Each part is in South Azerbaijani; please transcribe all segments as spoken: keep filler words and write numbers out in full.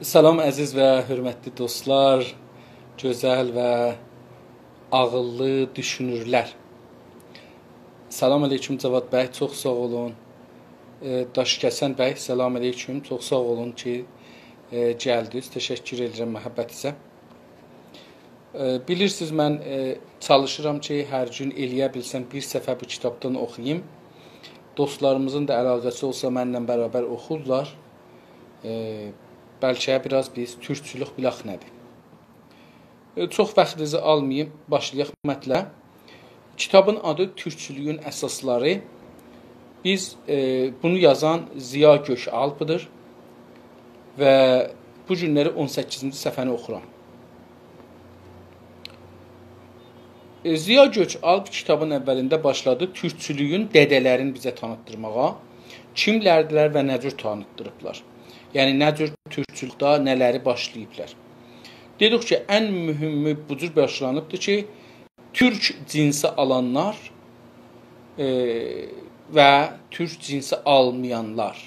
سلام، عزیز و حؤرمتلی دوستلار، گؤزل و عاغیللی دوشونورلر. سلام علیکم جواد بی، چوخ ساغ اولون. ائ، داشکسن بی، سلام علیکم، چوخ ساغ اولون کی، ائ، گلدینیز. تشکر ائدیرم محبتینیزه. ائ، بیلیرسینیز، من، ائ، چالیشیرام کی، هر گون ائلیه بیلسم، بیر صفحه بو کیتابدان اوخویوم. دوستلاریمیزین دا علاقه‌سی اولسا، منله برابر اوخورلار. ائ، بلکه بیر آز بیز تورکچولوک بیلک نه‌دیر. ائ، چوخ واختینیزی آلماییم، باشلایاق مطلبه. کیتابین آدی تورکچولویون اساسلاری. بیز، ائ، بونو یازان ضیا گؤک‌آلپ‌دیر و بو گونلری اون سککیزینجی صفحه‌نی اوخورام. ائ، ضیا گؤک‌آلپ کیتابین اولینده باشلادی تورکچولویون دده‌لرینی بیزه تانیتدیرماغا. کیملردیلر و نه جور تانیتدیریبلار؟ یعنی، نه جور تورکچولوکده نه‌لری باشلاییبلار؟ دئدیک کی، ان مهمی بو جور باشلانیبدیر کی، تورک جنسی آلانلار، ائ، و تورک جنسی آلمایانلار.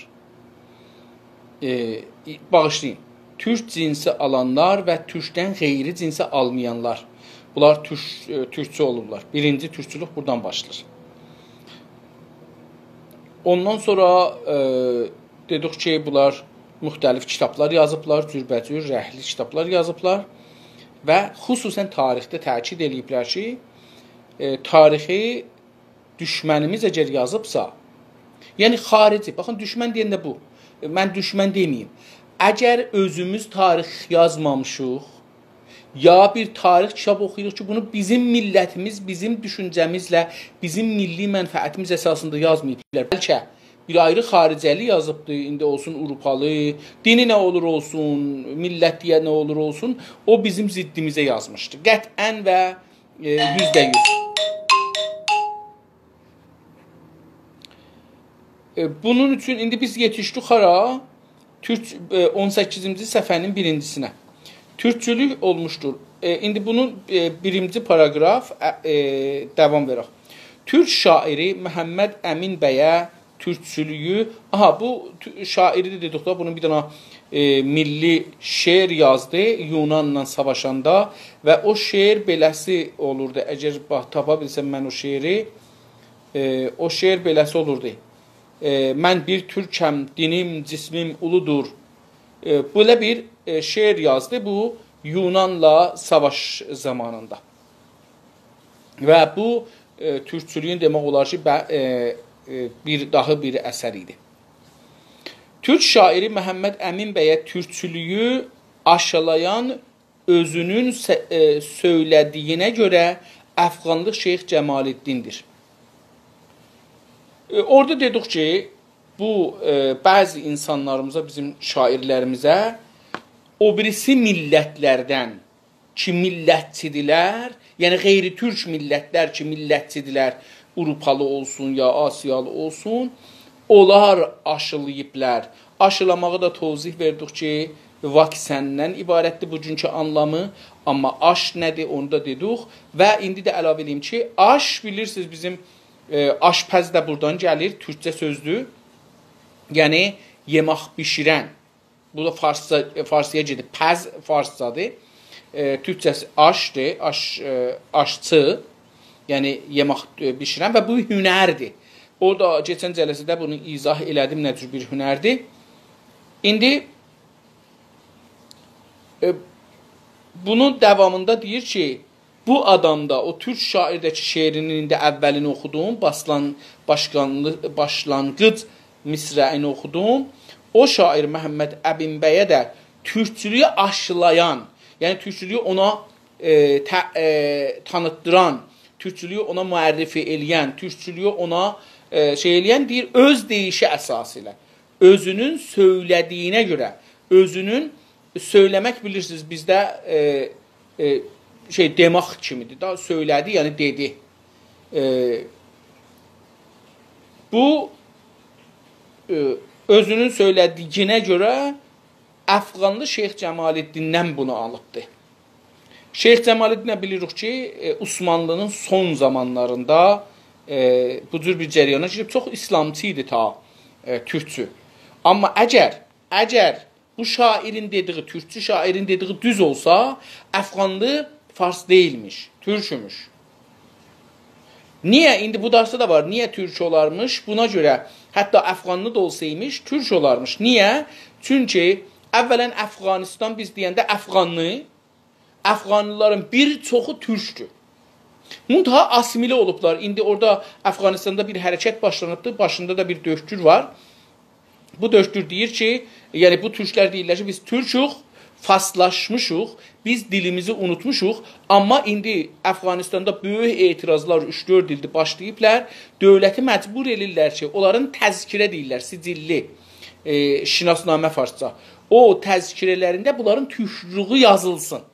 ائ، باغیشلایین. تورک جنسی آلانلار و تورکدن غیری جنسی آلمایانلار. بونلار تورک، ائ، تورکچو اولوبلار. بیرینجی تورکچولوک بورادان باشلاییر. اوندان سونرا، ائ، دئدیک کی، بونلار مختلف کیتابلار یازیبلار، جوربه‌جور رنگلی کیتابلار یازیبلار و خصوصاً تاریخده تأکید ائله‌ییبلر کی، ائ، تاریخی دوشمنیمیز اگر یازیبسا، یعنی خارجی، باخین، دوشمن دئینده بو، من دوشمن دئمه‌ییم. اگر اؤزوموز تاریخ یازمامیشیق، یا بیر تاریخ کیتاب اوخویوروق کی، بونو بیزیم میللتیمیز، بیزیم دوشونجه‌میزله، بیزیم میللی منفعتیمیز اساسیندا یازماییبلار. بلکه بیر آیری خارجه‌لی یازیبدی، ایندی اولسون آوروپالی، دینی نه اولور اولسون، میللتی نه اولور اولسون، او بیزیم ضدیمیزه یازمیشدی. قطعاً و، ائ، یوزده یوز. ائ، بونون اوچون ایندی بیز یئتیشدیک هارا؟ تورک، ائ، اون سککیزینجی صفحه‌نین بیرینجیسینه. تورکچولوک اولموشدور. ائ، ایندی بونون، ائ، بیرینجی پاراگراف، ائ، ائ، داوام وئرک. تورک شاعری محمد امین بیه تورکچولویو، آها، بو تو-، شاعری ده دئدیک ده، بونون بیر دنه، ائ، میللی شعر یازدی یونانلا ساواشاندا و او شعر بئله‌سی اولوردو. اگر باخ، تاپا بیلسم من او شعری، ائ، او شعر بئله‌سی اولوردو. ائ، «من بیر تورکم، دینیم، جسمیم اولودور.» ائ، بئله بیر، ائ، شعر یازدی بو یونانلا ساواش زامانیندا. و بو، ائ، تورکچولویون دئمک اولار کی، به-، ائ، ائ، بیر، داها بیر اثر ایدی. تورک شاعری محمد امین بیه تورکچولویو آشیلایان اؤزونون سئ-، ائ، سؤیله‌دیگینه گؤره افغانلی شیخ جمال‌الدین‌دیر. ائ، اورادا دئدیک کی، بو، ائ، بعضی اینسانلاریمیزا، بیزیم شاعرلریمیزه او بیریسی میللتلردن کی، میللتچی‌دیرلر، یعنی غیری تورک میللتلر کی، میللتچی‌دیرلر، آوروپالی اولسون یا آسیالی اولسون، اونلار آشیلاییبلار. آشیلاماغی دا توضیح وئردیک کی، واکسندن عبارتدیر بوگونکو آنلامی. آمما آش نه‌دیر، اونو دا دئدیک. و ایندی ده علاوه ائله‌ییم کی، آش، بیلیرسینیز، بیزیم، ائ، آشپز ده بورادان گلیر، تورکجه سؤزدور. یعنی، یئمک بیشیرن. بو دا فارسجا، فارسی‌یا گئدیب. پز فارسجادیر. ائ، تورکجه‌سی آشدیر. آش، ائ، آشچی. یعنی یئمک، ائ، بیشیرن و بو هنردیر. او دا کئچن جلسه‌ده بونو ایضاح ائله‌دیم، نه جور بیر هنردیر. ایندی، ائ، بونون داوامیندا دئییر کی، بو آدام دا، او تورک شاعر ده کی، شعرینین ایندی اولینی اوخودوم، باشلان-، باشقانلی-، باشلانغیج مصرعینی اوخودوم. او شاعر محمد امین بیه ده تورکچولویو آشیلایان، یعنی تورکچولویو اونا، ائ، ته-، ائ، تانیتدیران، تورکچولویو اونا معرفی ائله‌ین، تورکچولویو اونا، ائ، شئی ائله‌ین، دئییر، اؤز دئییشی اساسی ایله، اؤزونون سؤیله‌دیگینه گؤره، اؤزونون سؤیله‌مک، بیلیرسینیز، بیزده، ائ، ائ، شئی، دئمک کیمیدیر دا، سؤیله‌دی، یعنی دئدی. ائ، بو، ائ، اؤزونون سؤیله‌دیگینه گؤره افغانلی شیخ جمال‌الدیندن بونو آلیبدی. شیخ جمال‌الدین ده بیلیریک کی، ائ، عثمانلی‌نین سون زامانلاریندا، ائ، بو جور بیر جریانا گیریب، چوخ ایسلامچی ایدی تا، ائ، تورکچو. آمما اگر، اگر بو شاعیرین دئدیگی، تورکچو شاعیرین دئدیگی دوز اولسا، افغانلی فارس دئییلمیش، تورکوموش. نییه؟ ایندی بو دارسا دا وار. نییه تورک اولارمیش؟ بونا گؤره حتی افغانلی دا اولسایمیش، تورک اولارمیش. نییه؟ چونکی اولاً افغانستان، بیز دئینده افغانلی، افغانلیلارین بیر چوخو تورکدور. منتها آسیمیله اولوبلار. ایندی اورادا افغانستاندا بیر حرکت باشلانیبدیر. باشیندا دا بیر دؤکتور وار. بو دؤکتور دئییر کی، یعنی بو تورکلر دئییرلر کی، بیز تورکوق، فارسلاشمیشیق، بیز دیلیمیزی اونوتموشوق، آمما ایندی افغانستاندا بؤیوک اعتراضلار اوچ-دؤرد ایلدیر باشلاییبلار. دؤولتی مجبور ائله‌ییرلر کی، اونلارین تذکره دئییرلر، سجللی، ائ، شناسنامه فارسجا. او تذکره‌لرینده بونلارین تورکلویو یازیلسین.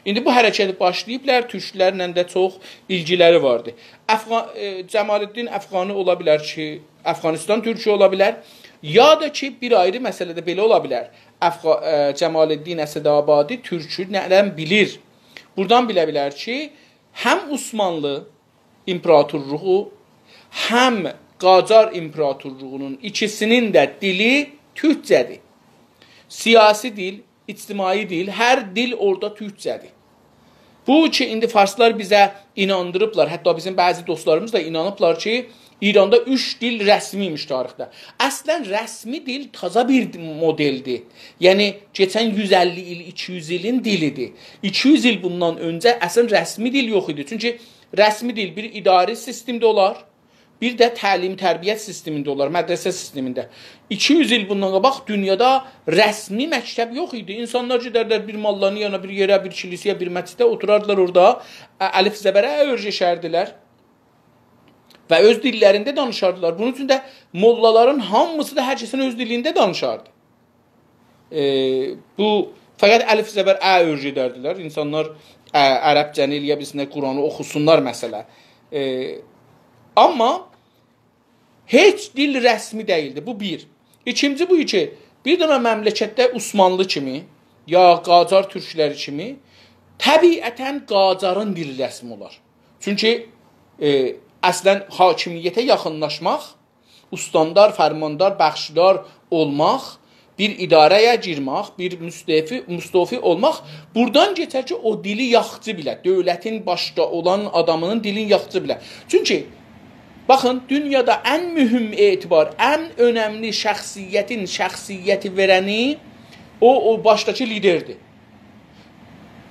ایندی بو حرکتی باشلاییبلار، تورکلرله ده چوخ ایلگیلری واردی. افغا-، ائ، جمال‌الدین افغانی اولا بیلر کی، افغانستان تورکو اولا بیلر، یا دا کی، بیر آیری مسئله ده بئله اولا بیلر. افغا-، ائ، جمال‌الدین اسدآبادی تورکو نه‌دن بیلیر؟ بورادان بیله بیلر کی، هم عثمانلی ایمپراتورلوغو، هم قاجار ایمپراتورلوغونون ایکیسینین ده دیلی تورکجه‌دیر. سیاسی دیل، اجتماعی دیل، هر دیل اورادا تورکجه‌دیر. بو کی، ایندی فارسلار بیزه ایناندیریبلار، حتی بیزیم بعضی دوستلاریمیز دا اینانیبلار کی، ایراندا اوچ دیل رسمی‌یمیش تاریخده. اصلاً رسمی دیل تازا بیر مدلدیر. یعنی، کئچن یوز اللی ایل، ایکی یوز ایلین دیلیدیر. ایکی یوز ایل بوندان اؤنجه اصلاً رسمی دیل یوخ ایدی. چونکی رسمی دیل بیر اداری سیستمده اولار، بیر ده تعلیم تربیت سیستمینده اولار، مدرسه سیستمینده. ایکی یوز ایل بوندان قاباق دونیادا رسمی مکتب یوخ ایدی. اینسانلار گئدردیلر بیر موللانین یانینا، بیر یئره، بیر کلیسه‌یه، بیر مسجده اوتوراردیلار اورادا، ا، الف زبره اؤرگشردیلر و اؤز دیللرینده دانیشاردیلار. بونون اوچون ده موللالارین هامیسی دا هر کسین اؤز دیلینده دانیشاردی. ائ، بو فقط الف زبر ا اؤرگدردیلر. اینسانلار، ا، عربجه‌نی ائلیه بیلسینلر، قرآنی اوخوسونلار، مثلا. ائ، آمما هئچ دیل رسمی دئییلدی. بو بیر. ایکینجی بو کی، بیر دنه مملکتده عثمانلی کیمی، یا قاجار تورکلری کیمی، طبیعتاً قاجارین دیلی رسمی اولار. چونکی، ائ، اصلاً حاکمیته یاخینلاشماق، استاندار، فرماندار، بخشدار اولماق، بیر اداره‌یه گیرمک، بیر مستوفی، مستوفی اولماق بورادان کئچر کی، او دیلی یاخچی بیله، دؤولتین باشدا اولان آدامینین دیلین یاخچی بیله. چونکی، باخین، دونیادا ان مهم اعتبار، ان اؤنملی شخصیتین شخصیتی وئرنی او، او باشداکی لیدردیر.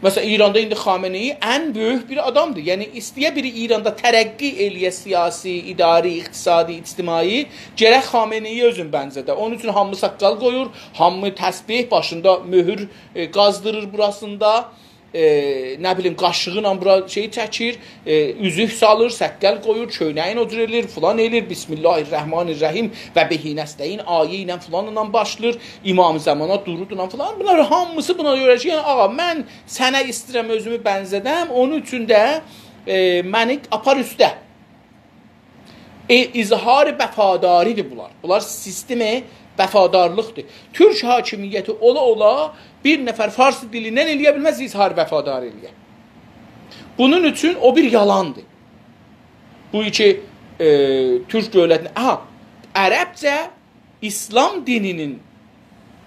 مثلا، ایراندا ایندی خامنه‌ای ان بؤیوک بیر آدامدیر. یعنی، ایسته‌یه بیری ایراندا ترقی ائلیه سیاسی، اداری، اقتصادی، اجتماعی، گرک خامنه‌ای اؤزون بنزه‌ده. اونون اوچون هامی ساققال قویور، هامی تسبیح، باشیندا مؤهور، ائ، قازدیریر بوراسیندا، ائ، نه بیلیم، قاشیغی ایله بورا شئی چکیر، ائ، اوزوک سالیر، ساققال قویور، کؤینه‌یین او جور ائله‌ییر، فلان ائله‌ییر، بسم الله الرحمن الرحیم و به نستعین آیه ایله فلان ایله باشلاییر، امام زمانا درودلا فلان. بونلار هامیسی بونا گؤره کی، یعنی، آغا، من سنه ایسته‌ییرم اؤزومو بنزه‌دم، اونون اوچون ده، ائ، منی آپار اوسته. ائ، اظهار وفاداری‌دیر بونلار. بونلار سیستم وفادارلیقدیر. تورک حاکمیتی اولا-اولا بیر نفر فارس دیلیندن ائلیه بیلمز اظهار وفاداری ائلیه. بونون اوچون او بیر یالاندیر. بو کی، ائ، تورک دؤولتینه، آها، عربجه ایسلام دینینین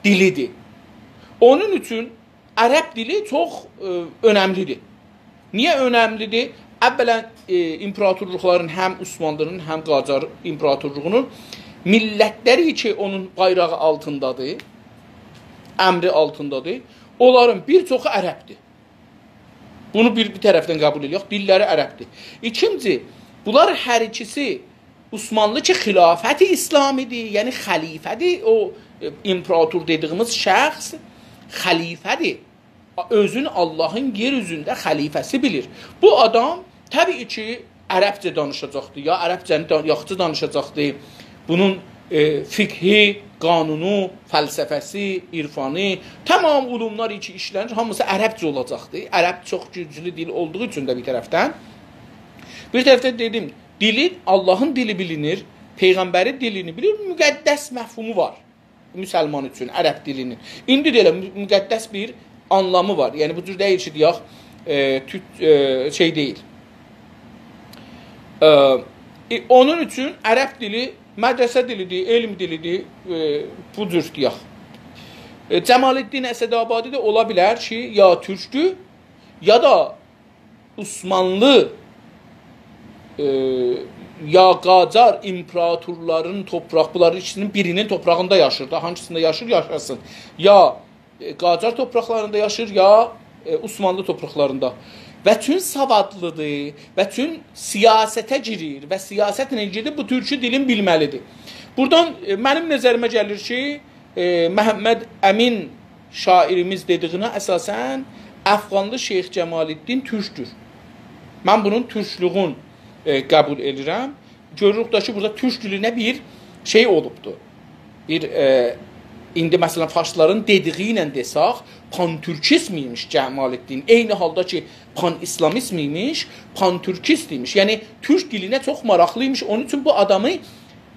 دیلیدیر. اونون اوچون عرب دیلی چوخ، ائ، اؤنملیدیر. نییه اؤنملیدیر؟ اولاً، ائ، ایمپراتورلوقلارین، هم عثمانلی‌نین، هم قاجار ایمپراتورلوغونون میللتلری کی، اونون بایراغی آلتیندادیر، امری آلتیندادیر، اونلارین بیر چوخو عربدیر. بونو بیر، بیر طرفدن قبول ائله‌یک، دیللری عربدیر. ایکینجی، بونلار هر ایکیسی عثمانلی کی، خلافت اسلامی‌دیر، یعنی خلیفه‌دیر، او، ائ، ایمپراتور دئدیییمیز شخص خلیفه‌دیر. اؤزون آللاهین یئر اوزونده خلیفه‌سی بیلیر. بو آدام طبیعی کی، عربجه دانیشاجاقدی، یا عربجه‌نی دا-، یاخشی دانیشاجاقدی. بونون، ائ، فقهی، قانونو، فلسفه‌سی، عرفانی، تمام علوملار کی ایشله‌نیر، هامیسی عربجه اولاجاقدی. عرب چوخ گوجلو دیل اولدوغو اوچون ده بیر طرفدن. بیر طرفدن دئدیم، دیلی، آللاهین دیلی بیلینیر، پیغمبرین دیلینی بیلیر، مقدس مفهومو وار مسلمان اوچون عرب دیلینین. ایندی ده ائله مو-، مقدس بیر آنلامی وار. یعنی، بو جور دئییل کی، دئیک، ائ، تورک، ائ، شئی دئییل. ائ، ائ، اونون اوچون عرب دیلی مدرسه دیلیدیر، علم دیلیدیر، ائ، بو جور دئیک. ائ، جمال‌الدین اسدآبادی ده اولا بیلر کی، یا تورکدور، یا دا عثمانلی، ائ، یا قاجار ایمپراتورلارین تورپاق، بونلارین ایکیسینین بیرینین تورپاغیندا یاشیر دا، هانسیندا یاشیر، یاشاسین. یا، ائ، قاجار تورپاقلاریندا یاشیر، یا، ائ، عثمانلی تورپاقلاریندا. و چون سوادلیدیر، و چون سیاسته گیریر و سیاستله گیریر، بو تورکو دیلین بیلمه‌لیدیر. بورادان، ائ، منیم نظریمه گلیر کی، ائ، محمد امین شاعیریمیز دئدیگینه اساساً افغانلی شیخ جمال‌الدین تورکدور. من بونون تورکلوگون، ائ، قبول ائدیرم. گؤروروک ده کی، بورادا تورک دیلینه بیر شئی اولوبدو. بیر، ائ، ایندی مثلاً فارسلارین دئدیگی ایله دئساق، پان‌تورکیست ایمیش جمال‌الدین. عینی حالدا کی، پان‌ایسلامیست ایمیش، پان‌تورکیست ایمیش. یعنی، تورک دیلینه چوخ ماراقلی ایمیش. اونون اوچون بو آدامی،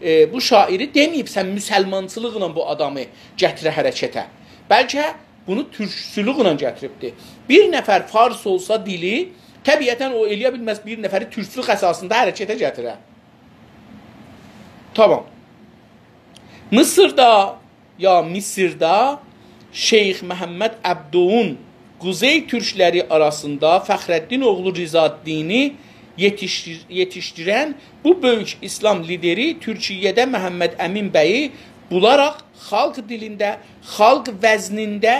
ائ، بو شاعیری دئمه‌ییب، سن مسلمانچیلیقلا بو آدامی گتیره حرکته. بلکه بونو تورکچولوکله گتیریبدی. بیر نفر فارس اولسا دیلی، طبیعتاً او ائلیه بیلمز بیر نفری تورکچولوک اساسیندا حرکته گتیره. تامام. مصردا یا مصرده شیخ محمد عبدوون قوزئی تورکلری آراسیندا فخرالدین اوغلو رضاالدینی یئتیشدیر-، یئتیشدیرن بو بؤیوک ایسلام لیدری تورکیه‌ده محمد امین بیی بولاراق خالق دیلینده، خالق وزنینده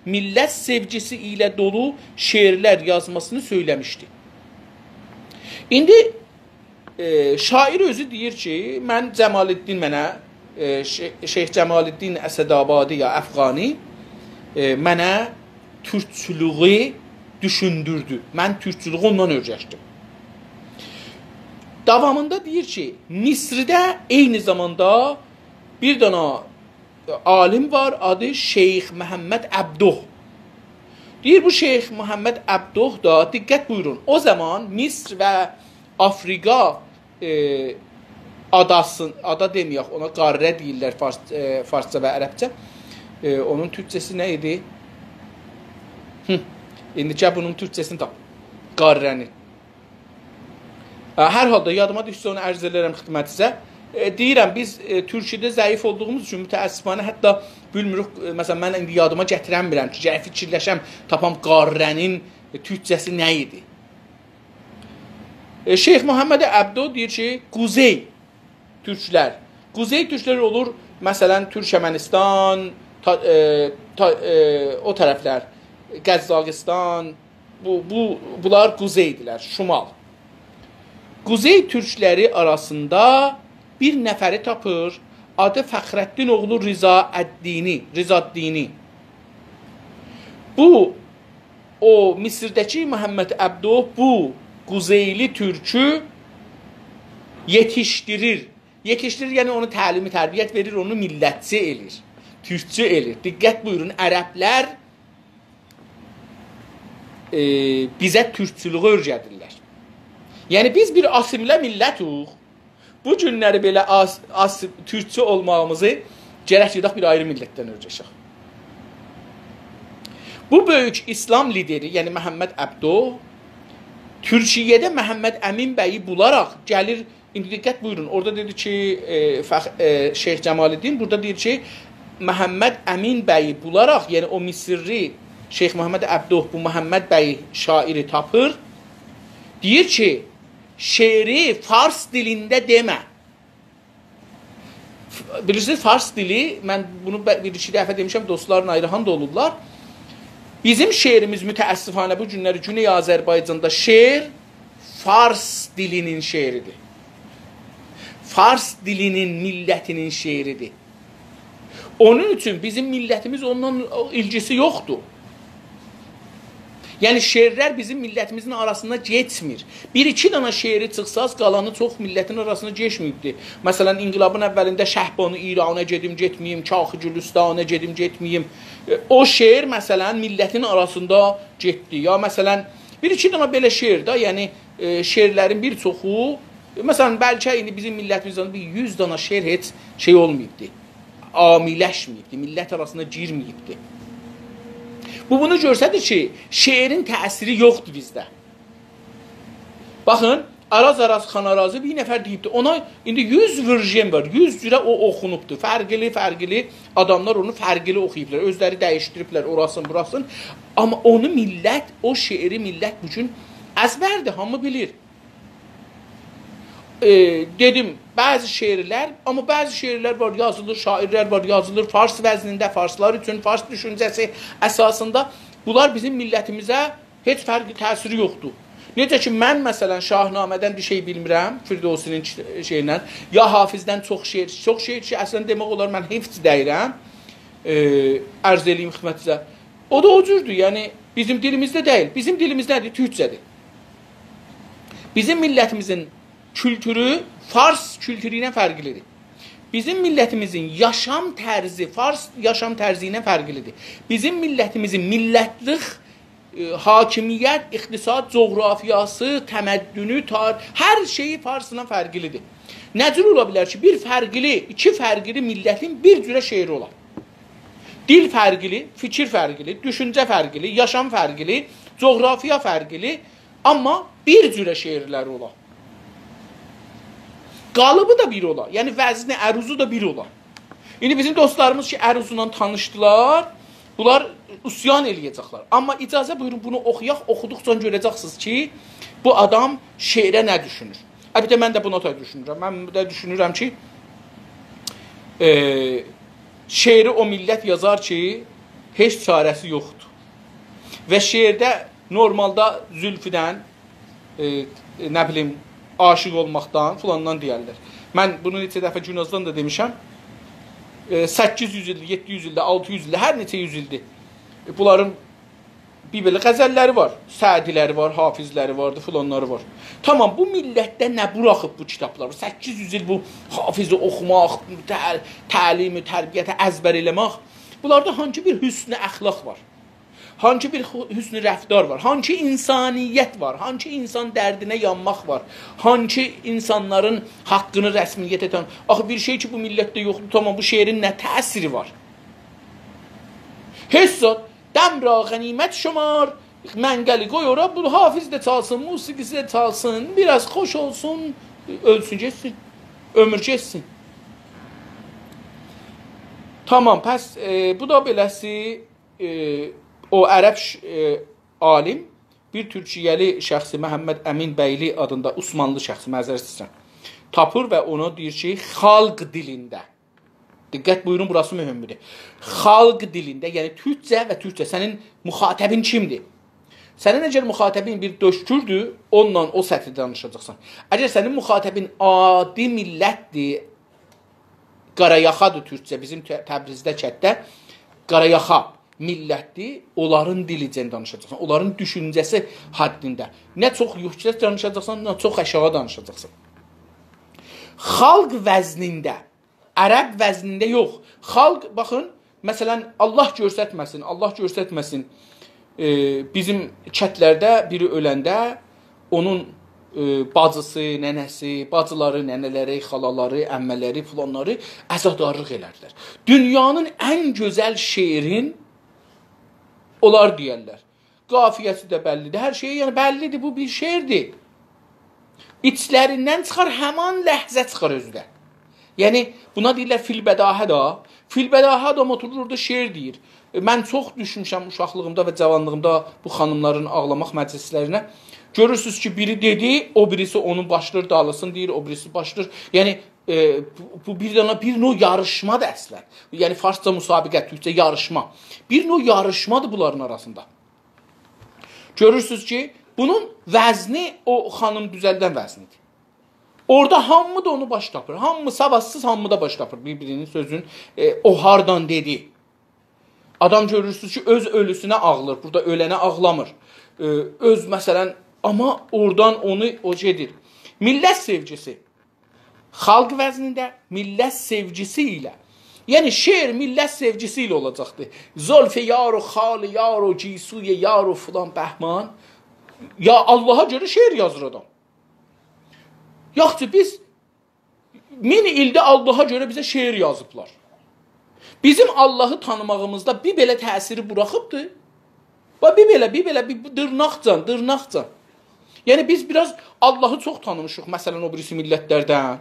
میللت سئوگیسی ایله دولو شعرلر یازماسینی سؤیله‌میشدی. ایندی، ائ، شاعیر اؤزو دئییر کی، من جمال‌الدین منه، ائ، شی-، شیخ جمال‌الدین اسدآبادی یا افغانی، ائ، منه تورکچولوگو دوشوندوردو. من تورکچولوگو اوندان اؤیرشدیم. داوامیندا دئییر کی، مصرده عینی زاماندا بیر دنه عالیم وار، آدی شیخ محمد عبدوه. دئییر، بو شیخ محمد عبدوه دا، دقت بویورون، او زامان مصر و آفریقا، ائ، آداسین، آدا دئمه‌یک، اونا قاره دئییرلر فارس-، ائ، فارسجا و عربجه. ائ، اونون تورکجه‌سی نه ایدی؟ هی، ایندی گل بونون تورکجه‌سینی تاپ. قاره‌نین. اه، هر حالدا یادیما دوشسه اونو عرض ائدرم خدمتینیزه. ائ، دئییرم، بیز، ائ، تورکیده ضعیف اولدوغوموز اوچون متأسفانه حتی بیلمیریک، ائ، مثلا، من ایندی یادیما گتیرنمیرم کی، گرک فیکیرلشم، تاپام قاره‌نین، ائ، تورکجه‌سی نه ایدی؟ ائ، شیخ محمد عبدو دئییر کی، قوزئی تورکلر. قوزئی تورکلر اولور، مثلا، تورکمنیستان، تا-، ائ، تا-، ائ، او طرفلر، قزاقیستان، بو، بو، بونلار قوزئی‌دیلر، شمال. قوزئی تورکلری آراسیندا بیر نفری تاپیر، آدی فخرالدین اوغلو رضاالدینی، رضاالدینی. بو، او مصرده‌کی محمد عبدو بو قوزئیلی تورکو یئتیشدیریر. یئتیشدیریر، یعنی اونو تعلیم تربیت وئریر، اونو میللتچی ائله‌ییر، تورکچو ائله‌ییر. دقت بویورون، عربلر ائ، بیزه تورکچولوگو اؤیره‌دیرلر. یعنی، بیز بیر آسیمیله میللتوق. بو گونلری بئله آس-، آس-، تورکچو اولماغیمیزی گرک گئدک بیر آیری میللتدن اؤیره‌شک. بو بؤیوک ایسلام لیدری، یعنی محمد عبدو، تورکیه‌ده محمد امین بیی بولاراق گلیر ایندی دقت بویورون، اورادا دئدی کی، ائ، فخ-، ائ، شیخ جمال‌الدین، بورادا دئییر کی، محمد امین بیی بولاراق، یعنی او مصرلی شیخ محمد عبدو بو محمد بیی شاعیری تاپیر. دئییر کی، شعری فارس دیلینده دئمه. ف-، بیلیرسینیز، فارس دیلی، من بونو ب-، بیر ایکی دفعه دئمیشم، دوستلار ناراحت دا اولورلار. بیزیم شعریمیز متأسفانه بو گونلری گونئی آذربایجاندا شعر فارس دیلینین شعریدیر. فارس دیلینین، میللتینین شعریدیر. اونون اوچون بیزیم میللتیمیز اوندان ایلگیسی یوخدور. یعنی شعرلر بیزیم میللتیمیزین آراسیندا گئتمیر. بیر ایکی دنه شعری چیخساز، قالانی چوخ میللتین آراسیندا گئتمه‌ییبدیر. مثلا، انقلابین اولینده «شهبانو ایرانه گئدیم، گئتمه‌ییم»، «کاخ گلستانه گئدیم، گئتمه‌ییم». ائ، او شعر، مثلا، میللتین آراسیندا گئتدی. یا، مثلا، بیر ایکی دنه بئله شعر ده، یعنی، ائ، شعرلرین بیر چوخو، ائ، مثلا، بلکه ایندی بیزیم میللتیمیزده بیر یوز دنه شعر هئچ شئی اولماییبدی، عامی‌لشمه‌ییبدی، میللت آراسینا گیرمه‌ییبدی. بو بونو گؤستریر کی، شعرین تأثیری یوخدور بیزده. باخین، آراز آراز خان آرازی بیر نفر دئییبدی. اونا ایندی یوز ورژن وار، یوز جوره او اوخونوبدور. فرقلی، فرقلی آداملار اونو فرقلی اوخویوبلار. اؤزلری دییشدیریبلر اوراسین، بوراسین. آمما اونو میللت، او شعری میللت بو گون ازبردیر، هامی بیلیر. ائ، دئدیم، بعضی شعرلر، آمما بعضی شعرلر وار، یازیلیر، شاعرلر وار، یازیلیر فارس وزنینده، فارسلار اوچون، فارس دوشونجه‌سی اساسیندا. بونلار بیزیم میللتیمیزه هئچ فرقی، تأثیری یوخدور. نئجه کی، من، مثلا، شاهنامه‌دن بیر شئی بیلمیرم، فردوسی‌نین کیت-، شئییندن، یا حافظدن چوخ شعر، چوخ شعر کی، اصلا دئمک اولار، من حفظ دئییرم، ائ، عرض ائله‌ییم خدمتینیزه. او دا او جوردور، یعنی بیزیم دیلیمیزده دئییل. بیزیم دیلیمیز نه‌دیر؟ تورکجه‌دیر. بیزیم میللتیمیزین کولتورو فارس کولتورو ایله فرقلیدیر. بیزیم میللتیمیزین یاشام طرزی فارس یاشام طرزی ایله فرقلیدیر. بیزیم میللتیمیزین میللتلیک، ائ، حاکمیت، اقتصاد، جغرافیاسی، تمدنو، تار-، هر شئیی فارسلا فرقلیدیر. نه جور اولا بیلر کی، بیر فرقلی، ایکی فرقلی میللتین بیر جوره شعری اولا؟ دیل فرقلی، فیکیر فرقلی، دوشونجه فرقلی، یاشام فرقلی، جغرافیا فرقلی، آمما بیر جوره شعرلر اولا. قالیبی دا بیر اولا، یعنی وزنی، عروضو دا بیر اولا. ایندی بیزیم دوستلاریمیز کی، عروضونان تانیشدیلار، بونلار عصیان ائله‌یه‌جکلر. آمما اجازه بویورون، بونو اوخویاق، اوخودوقجا گؤره‌جکسینیز کی، بو آدام شعره نه دوشونور. البته، من ده بونا تای دوشونورم. من ده دوشونورم کی، ائ، شعری او میللت یازار کی، هئچ چاره‌سی یوخدور. و شعرده نورمالدا زولفودن، ائ، نه بیلیم، عاشیق اولماقدان، فلاندان دئیرلر. من بونو نئچه دفعه گونازدان دا دئمیشم. ائ، سککیز یوز ایلدیر، یئددی یوز ایلدیر، آلتی یوز ایلدیر، هر نئچه یوز ایلدیر. ائ، بونلارین بیر بئله غزللری وار، سعدی‌لری وار، حافظلری واردی، فلانلاری وار. تامام، بو میللتده نه بوراخیب بو کیتابلار؟ سککیز یوز ایل بو حافظی اوخوماق، تع-، تعلیم، تربیته ازبر ائله‌مک. بونلاردا هانسی بیر حسن اخلاق وار؟ هانسی بیر خو-، حسن رفتار وار؟ هانسی انسانیت وار؟ هانسی انسان دردینه یانماق وار؟ هانسی انسانلارین حاققینی رسمیته تان-، آخی بیر شئی کی، بو میللتده یوخدور، تامام، بو شعرین نه تأثیری وار؟ هئچ زاد. «دم را غنیمت شمار»، منقلی قوی اورا، بو حافظ ده چالسین، موسیقی‌سی ده چالسین، بیر آز خوش اولسون، اؤلسون، گئتسین. عؤمور گئتسین. تامام، پس، ائ، بو دا بئله‌سی، ائ، او عرب ش-، ائ، عالیم، بیر تورکیه‌لی شخصی، محمد امین بیلی آدیندا، عثمانلی شخصی، معذرت ایسته‌ییرم، تاپیر و اونا دئییر کی، خالق دیلینده. دقت بویورون، بوراسی مهمدور. خالق دیلینده، یعنی تورکجه و تورکجه. سنین مخاطبین کیمدیر؟ سنین اگر مخاطبین بیر دؤشکوردور، اونونلا او سطحده دانیشاجاقسان. اگر سنین مخاطبین عادی میللتدیر، قارایاخادیر تورکجه، بیزیم ت-، تبریزده، کتده قارایاخا میللتدیر، اونلارین دیلیجن دانیشاجاقسان. اونلارین دوشونجه‌سی حدینده. نه چوخ یوکسک دانیشاجاقسان، نه چوخ آشاغی دانیشاجاقسان. خالق وزنینده، عرب وزنینده یوخ. خالق، باخین، مثلا، الله گؤرستمه‌سین، الله گؤرستمه‌سین، ائ، بیزیم کتلرده بیری اؤلنده اونون، ائ، باجیسی، ننه‌سی، باجیلاری، ننه‌لری، خالالاری، عمه‌لری، فلانلاری عزادارلیق ائلردیلر. دونیانین ان گؤزل شعرین اونلار دئیرلر. قافیه‌سی ده بللیدیر، هر شئیی، یعنی بللیدیر، بو بیر شعردیر. ایچلریندن چیخار، همان لحظه چیخار اؤزو ده. یعنی بونا دئییرلر فی‌البداهه ده. فی‌البداهه آدام اوتورور اورادا شعر دئییر. ائ، من چوخ دوشموشم اوشاقلیغیمدا و جاوانلیغیمدا بو خانیملارین آغلاماق مجلیسلرینه. گؤرورسونوز کی، بیری دئدی، او بیریسی اونون باشلاییر دالیسینی دئییر، او بیریسی باشلاییر. یعنی، ائ، بو، بو بیر دنه، بیر نوع یاریشمادیر اصلا. یعنی فارسجا مسابقه، تورکجه یاریشما. بیر نوع یاریشمادیر بونلارین آراسیندا. گؤرورسونوز کی، بونون وزنی او خانیم دوزلدن وزنیدیر. اورادا هامی دا اونو باش تاپیر. هامی، سوادسیز هامی دا باش تاپیر بیر-بیری‌نین سؤزون، ائ، او هاردان دئدی. آدام گؤرورسونوز کی، اؤز اؤلوسونه آغلیر، بورادا اؤلنه آغلامیر. ائ، اؤز، مثلا، آمما اورادان اونو او گئدیر. میللت سئوگیسی. خالق وزنینده، میللت سئوگیسی ایله. یعنی شعر میللت سئوگیسی ایله اولاجاقدیر. زلف یار و خال یار و گیسوی یار و فلان بهمان. یا اللها گؤره شعر یازیر آدام. یاخشی، بیز مین ایلده اللها گؤره بیزه شعر یازیبلار. بیزیم اللهی تانیماغیمیزدا بیر بئله تأثیری بوراخیبدی. باخ، بیر بئله، بیر بئله، بیر دیرناقجان، دیرناقجان. یعنی بیز بیر آز آللاهی چوخ تانیمیشیق، مثلا، او بیریسی میللتلردن.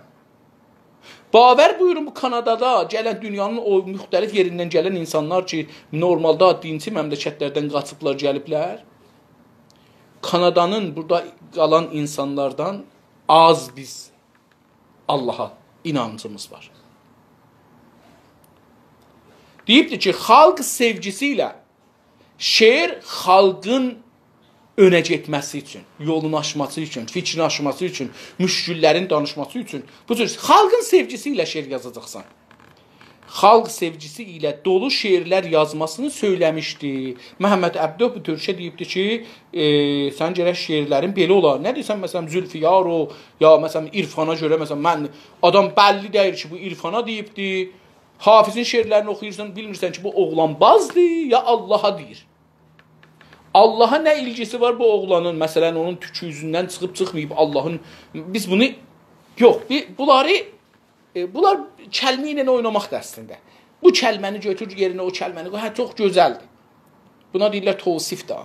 باور بویورون، بو کانادادا گلن، دونیانین او مختلف یئریندن گلن اینسانلار کی، نورمالدا دینچی مملکتلردن قاچیبلار، گلیبلر. کانادانین بورادا قالان اینسانلاردان آز بیز آللاها اینانجیمیز وار. دئییبدیر کی، خالق سئوگیسی ایله شعر خالقین اؤنه گئتمه‌سی اوچون، یولون آچماسی اوچون، فیکرین آچماسی اوچون، مشکللرین دانیشماسی اوچون بو جور خالقین سئوگیسی ایله شعر یازاجاقسان. خالق سئوگیسی ایله دولو شعرلر یازماسینی سؤیله‌میشدی. محمد عبده بو تورکه دئییبدی کی، ائ، سن گرک شعرلرین بئله اولا. نه دئییرسن، مثلا، ذوالفقار او، یا، مثلا، عرفانا گؤره، مثلا، من، آدام بللی دئییل کی، بو عرفانا دئییبدی. حافظین شعرلرینی اوخویورسان، بیلمیرسن کی، بو اوغلانبازدیر، یا آللاها دئییر. آللاها نه ایلگیسی وار بو اوغلانین؟ مثلا، اونون توکو اوزوندن چیخیب چیخماییب آللاهین، بیز بونو، یوخ، بی-، بونلاری، ائ، بونلار کلمه ایله اویناماقدیر اصلینده. بو کلمه‌نی گؤتور یئرینه، او کلمه‌نی قوی. هه، چوخ گؤزلدیر. بونا دئییرلر توصیف ده.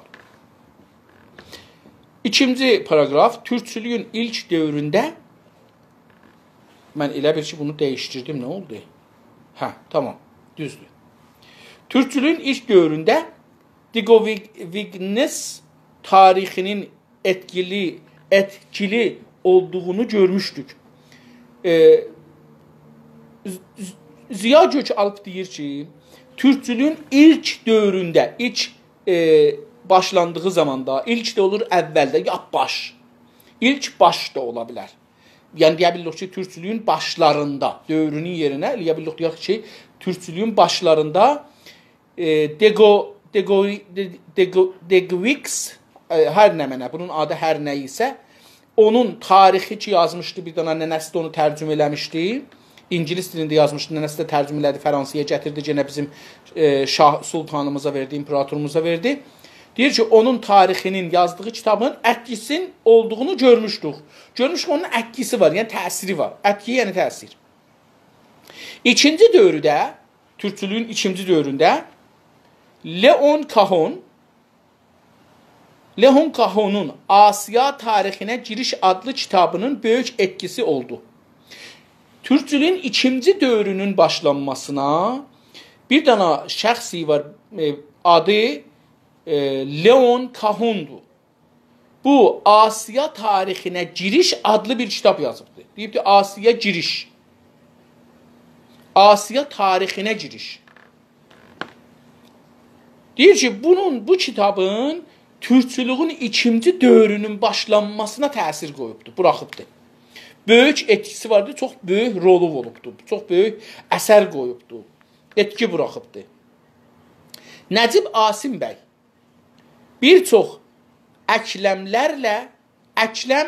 ایکینجی پاراگراف، تورکچولویون ایلک دؤورونده، من ائله بیل کی، بونو دییشدیردیم، نه اولدو؟ هه، تامام، دوزدور. تورکچولویون ایلک دؤورونده دیگوویگنس تاریخینین ائتکیلی، ائتکیلی اولدوغونو گؤرموشدوک. ائ، ز-، ز-، ضیا گؤک‌آلپ دئییر کی، تورکچولویون ایلک دؤورونده، ایلک، ائ، باشلاندیغی زاماندا، ایلک ده اولور اولده، یا باش. ایلک باش دا اولا بیلر. یعنی، دئیه بیلیریک کی، تورکچولویون باشلاریندا، دؤورونون یئرینه، ائلیه بیلیریک، دئیک کی، تورکچولویون باشلاریندا ائ، دئگو-، دئگو-، دئ-، دئگو-، دئگویکس، ائ، هر نمنه، بونون آدی هر نه ایسه، اونون تاریخی کی یازمیشدی، بیر دنه ننه‌سی ده اونو ترجمه ائله‌میشدی. اینگیلیس دیلینده یازمیشدی، ننه‌سی ده ترجمه ائله‌دی، فرانسه‌یه گتیردی، یئنه بیزیم، ائ، شاه سلطانیمیزا وئردی، ایمپراتوروموزا وئردی. دئییر کی، اونون تاریخینین یازدیغی کیتابین ائتکیسین اولدوغونو گؤرموشدوک. گؤرموشدوک، اونون ائتکیسی وار، یعنی تأثیری وار. ائتکی، یعنی تأثیر. ایکینجی دؤورده، تورکچولویون ایکینجی دؤورونده لئون کاهون، لئون کاهونون آسیا تاریخینه گیریش آدلی کیتابینین بؤیوک ائتکیسی اولدو. تورکچولویون ایکینجی دؤورونون باشلانماسینا بیر دنه شخصی وار، ائ، آدی، ائ، لئون کاهوندور. بو، آسیا تاریخینه گیریش آدلی بیر کیتاب یازیبدی. دئییبدی، آسیا گیریش. آسیا تاریخینه گیریش. دئییر کی، بونون، بو کیتابین تورکچولویون ایکینجی دؤورونون باشلانماسینا تأثیر قویوبدو، بوراخیبدی. بؤیوک ائتکیسی واردی، چوخ بؤیوک رولو اولوبدو، چوخ بؤیوک اثر قویوبدو، ائتکی بوراخیبدی. نجیب عاصم بی بیر چوخ اکلملرله، اکلم،